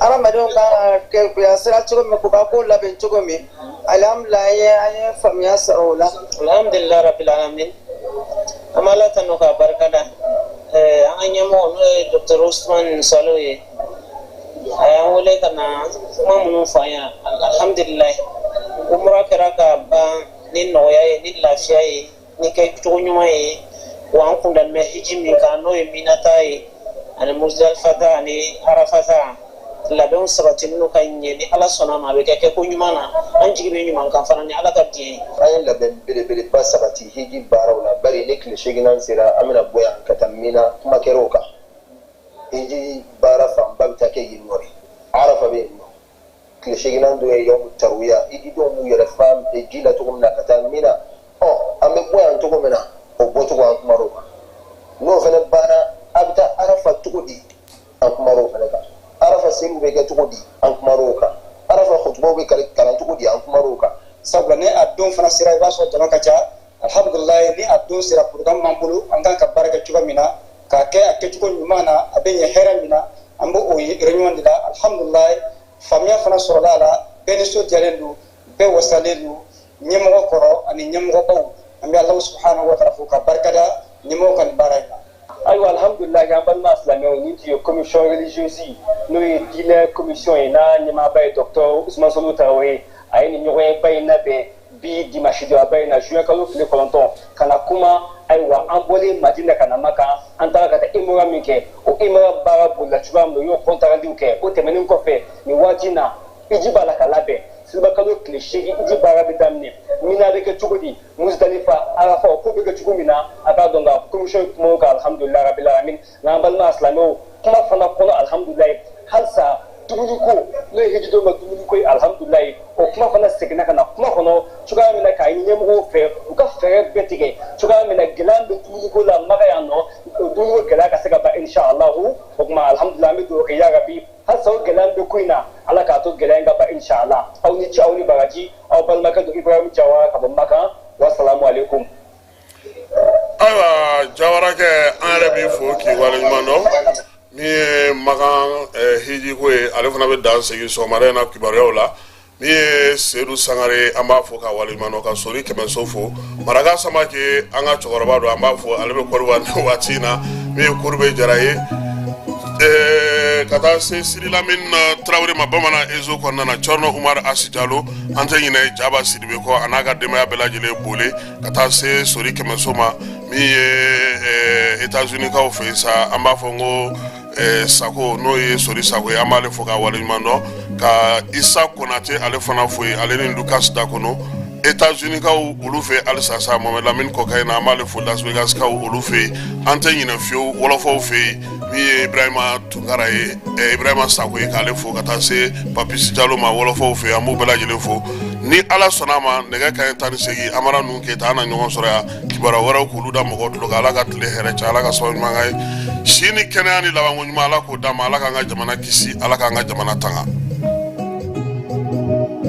hadamadenw kan ka kɛ bilasira cogo min, k'u ka ko labɛn cogo min. Alhamdulila, an ye faamuya sɔrɔ o la. Alhamdulillah rabbil alamin, an b'Ala tanu k'a barikada. An ka ɲɛmɔgɔ, n'o ye Docteur Usman Salo ye, a y'an wele ka na kuma minnu fɔ an ye, alhamdulilayi, umura kɛra ka ban ni nɔgɔya ye, ni lafiya ye, ni kɛcogo ɲuman ye. Wa an kun dalen bɛ hiji min kan, n'o ye minata ye ani Muzdalifa ani Arafata, labɛnw sabatilen ka ɲɛ. Ni Ala sɔnna ma, a bɛ kɛ kɛko ɲuman na. An jigi bɛ ɲuman kan fana, ni Ala ka diɲɛ ye. An ye labɛn belebeleba sabati hiji baaraw la, bari ni tile seeginan sera, an bɛna bɔ yan ka taa Mina. Kuma kɛra o kan. Hiji baara fanba bɛ taa kɛ yen nɔ de. Arafa bɛ yen nɔ. Tile seeginan don ye yawmu tarwiya, hijidenw b'u yɛrɛ fa ji la cogo min na ka taa Mina. Ɔ, an bɛ bɔ yan cogo min na, o bɔcogo, an kumar'o kan. N'o fana banna, a bɛ taa Arafa cogo di, an kumar'o fana kan. Arafa seliw bɛ kɛ cogo di, an kumar'o kan. Arafa kutubaw bɛ kalan cogo di, an kumar'o kan. Sabula ni a don fana sera, i b'a sɔrɔ jama ka ca. Alhamdulilayi, ni a don sera, programme b'an bolo, an kan ka baara kɛ cogo min na, k'a kɛ a kɛcogo ɲuman na, a bɛ ɲɛ hɛrɛ min na, an b'o o réunion de la. Alhamdulilayi, faamuya fana sɔrɔla a la. Bɛɛ nisɔndiyalen don, bɛɛ wasalen don, ɲɛmɔgɔ kɔrɔ ani ɲɛmɔgɔbaw. An bɛ Alahu subahanahu wa taala fo ka barikada ɲɛmɔgɔ ka nin baara in na. Ayiwa, alhamdulilayi, an balima silamɛw, nin tun ye commission religieuse, n'o ye diinɛ commission ye, n'a ɲɛmaaba ye docteur Usman Solo Tarawele. A ye nin ɲɔgɔnyeba in labɛn bi dimanche donba in na, juin kalo tile 9, ka na kuma. Ayiwa, an bɔlen Madina ka na Makan, an taara ka taa imura min kɛ, o imura baara bolila cogoya min na, u y'o compte rendu kɛ. O tɛmɛnen kɔfɛ, nin waati in na, hiji b'a la ka labɛn. Seliba kalo tile 8, hiji baara bɛ daminɛ. Mina bɛ kɛ cogo di, Muzdalifa, Arafa, o ko bɛ kɛ cogo min na, a k'a dɔn ka commission ye kuma o kan. Alhamdulilayi rabil alamin. N'an balima silamɛw, kuma fana kɔnɔ, alhamdulilayi, halisa dumuniko, n'o ye hijidenw ka dumuniko ye, alhamdulilayi, o kuma fana seginna ka na kuma kɔnɔ cogoya min na, k'a ɲini ɲɛmɔgɔw fɛ u ka fɛɛrɛ bɛɛ tigɛ cogoya min na gɛlɛya bɛ dumuniko la Maka yan nɔ, o dumuniko gɛlɛya ka se ka ban, inshallah. O tuma, alhamdulilayi, an bɛ dugawu kɛ, ya rabi, halisa o gɛlɛya bɛ ko in na, Ala k'a to gɛlɛya in ka ban, inshallah. Aw ni ce, aw ni baraji. Aw balimakɛ don, Ibrahim Jawara, ka bɔ Makan. Wasalamu aleykum. Ayiwa, Jawarakɛ, an yɛrɛ b'i fo k'i waleɲuman dɔn. Min ye Makan hijiko ye, ale fana bɛ dan segi sɔgɔmada in na kibaruyaw la. Min ye Sedu Sangare, an b'a fo ka waleɲuman dɔn, ka Sori Kɛmɛso fo. Maraka Samake, an ka cɛkɔrɔba don, an b'a fo, ale bɛ Kɔdiwari nin waati in na. Min ye Korube Jara ye, ka taa se Sidi Lamine Tarawele ma Bamanan Ezo kɔnɔna na, Cɔrɔnɔ Umar Asi Jalo, an tɛ ɲinɛ Jaba Sidibe kɔ, a n'a ka denbaya bɛɛ lajɛlen bole, ka taa se Sori Kɛmɛso ma. Min ye États-Unis kaw fɛ yen sa, an b'a fɔ n ko Sako, n'o ye Sori Sako ye, an b'ale fo k'a waleɲuman dɔn, ka Isa Konate ale fana fo yen, ale ni Lucas Dakono, États-Unis kaw olu fɛ halisa sa. Mohamed Lamine Kɔkayi na, an b'ale fo, Las Vegas kaw olu fɛ yen. An tɛ ɲinɛ fiyewu wɔlɔfɔw fɛ yen, min ye Ibrahima Tunkara ye, Ibrahima Sako ye, k'ale fo, ka taa se Papisi Jalo ma wɔlɔfɔw fɛ yen. An b'u bɛɛ lajɛlen fo. Ni Ala sɔnna a ma, nɛgɛ kanɲɛ 18, Amara ninnu Keyita, an na ɲɔgɔn sɔrɔ yan, kibaruya wɛrɛw k'olu da mɔgɔw tulo kan. Ala ka tile hɛrɛ caya, Ala ka sababu ɲuman k'an ye, si ni kɛnɛya ni labanko ɲuman, Ala k'o d'an ma. Ala k'an ka jamana kisi, Ala k'an ka jamana tanga.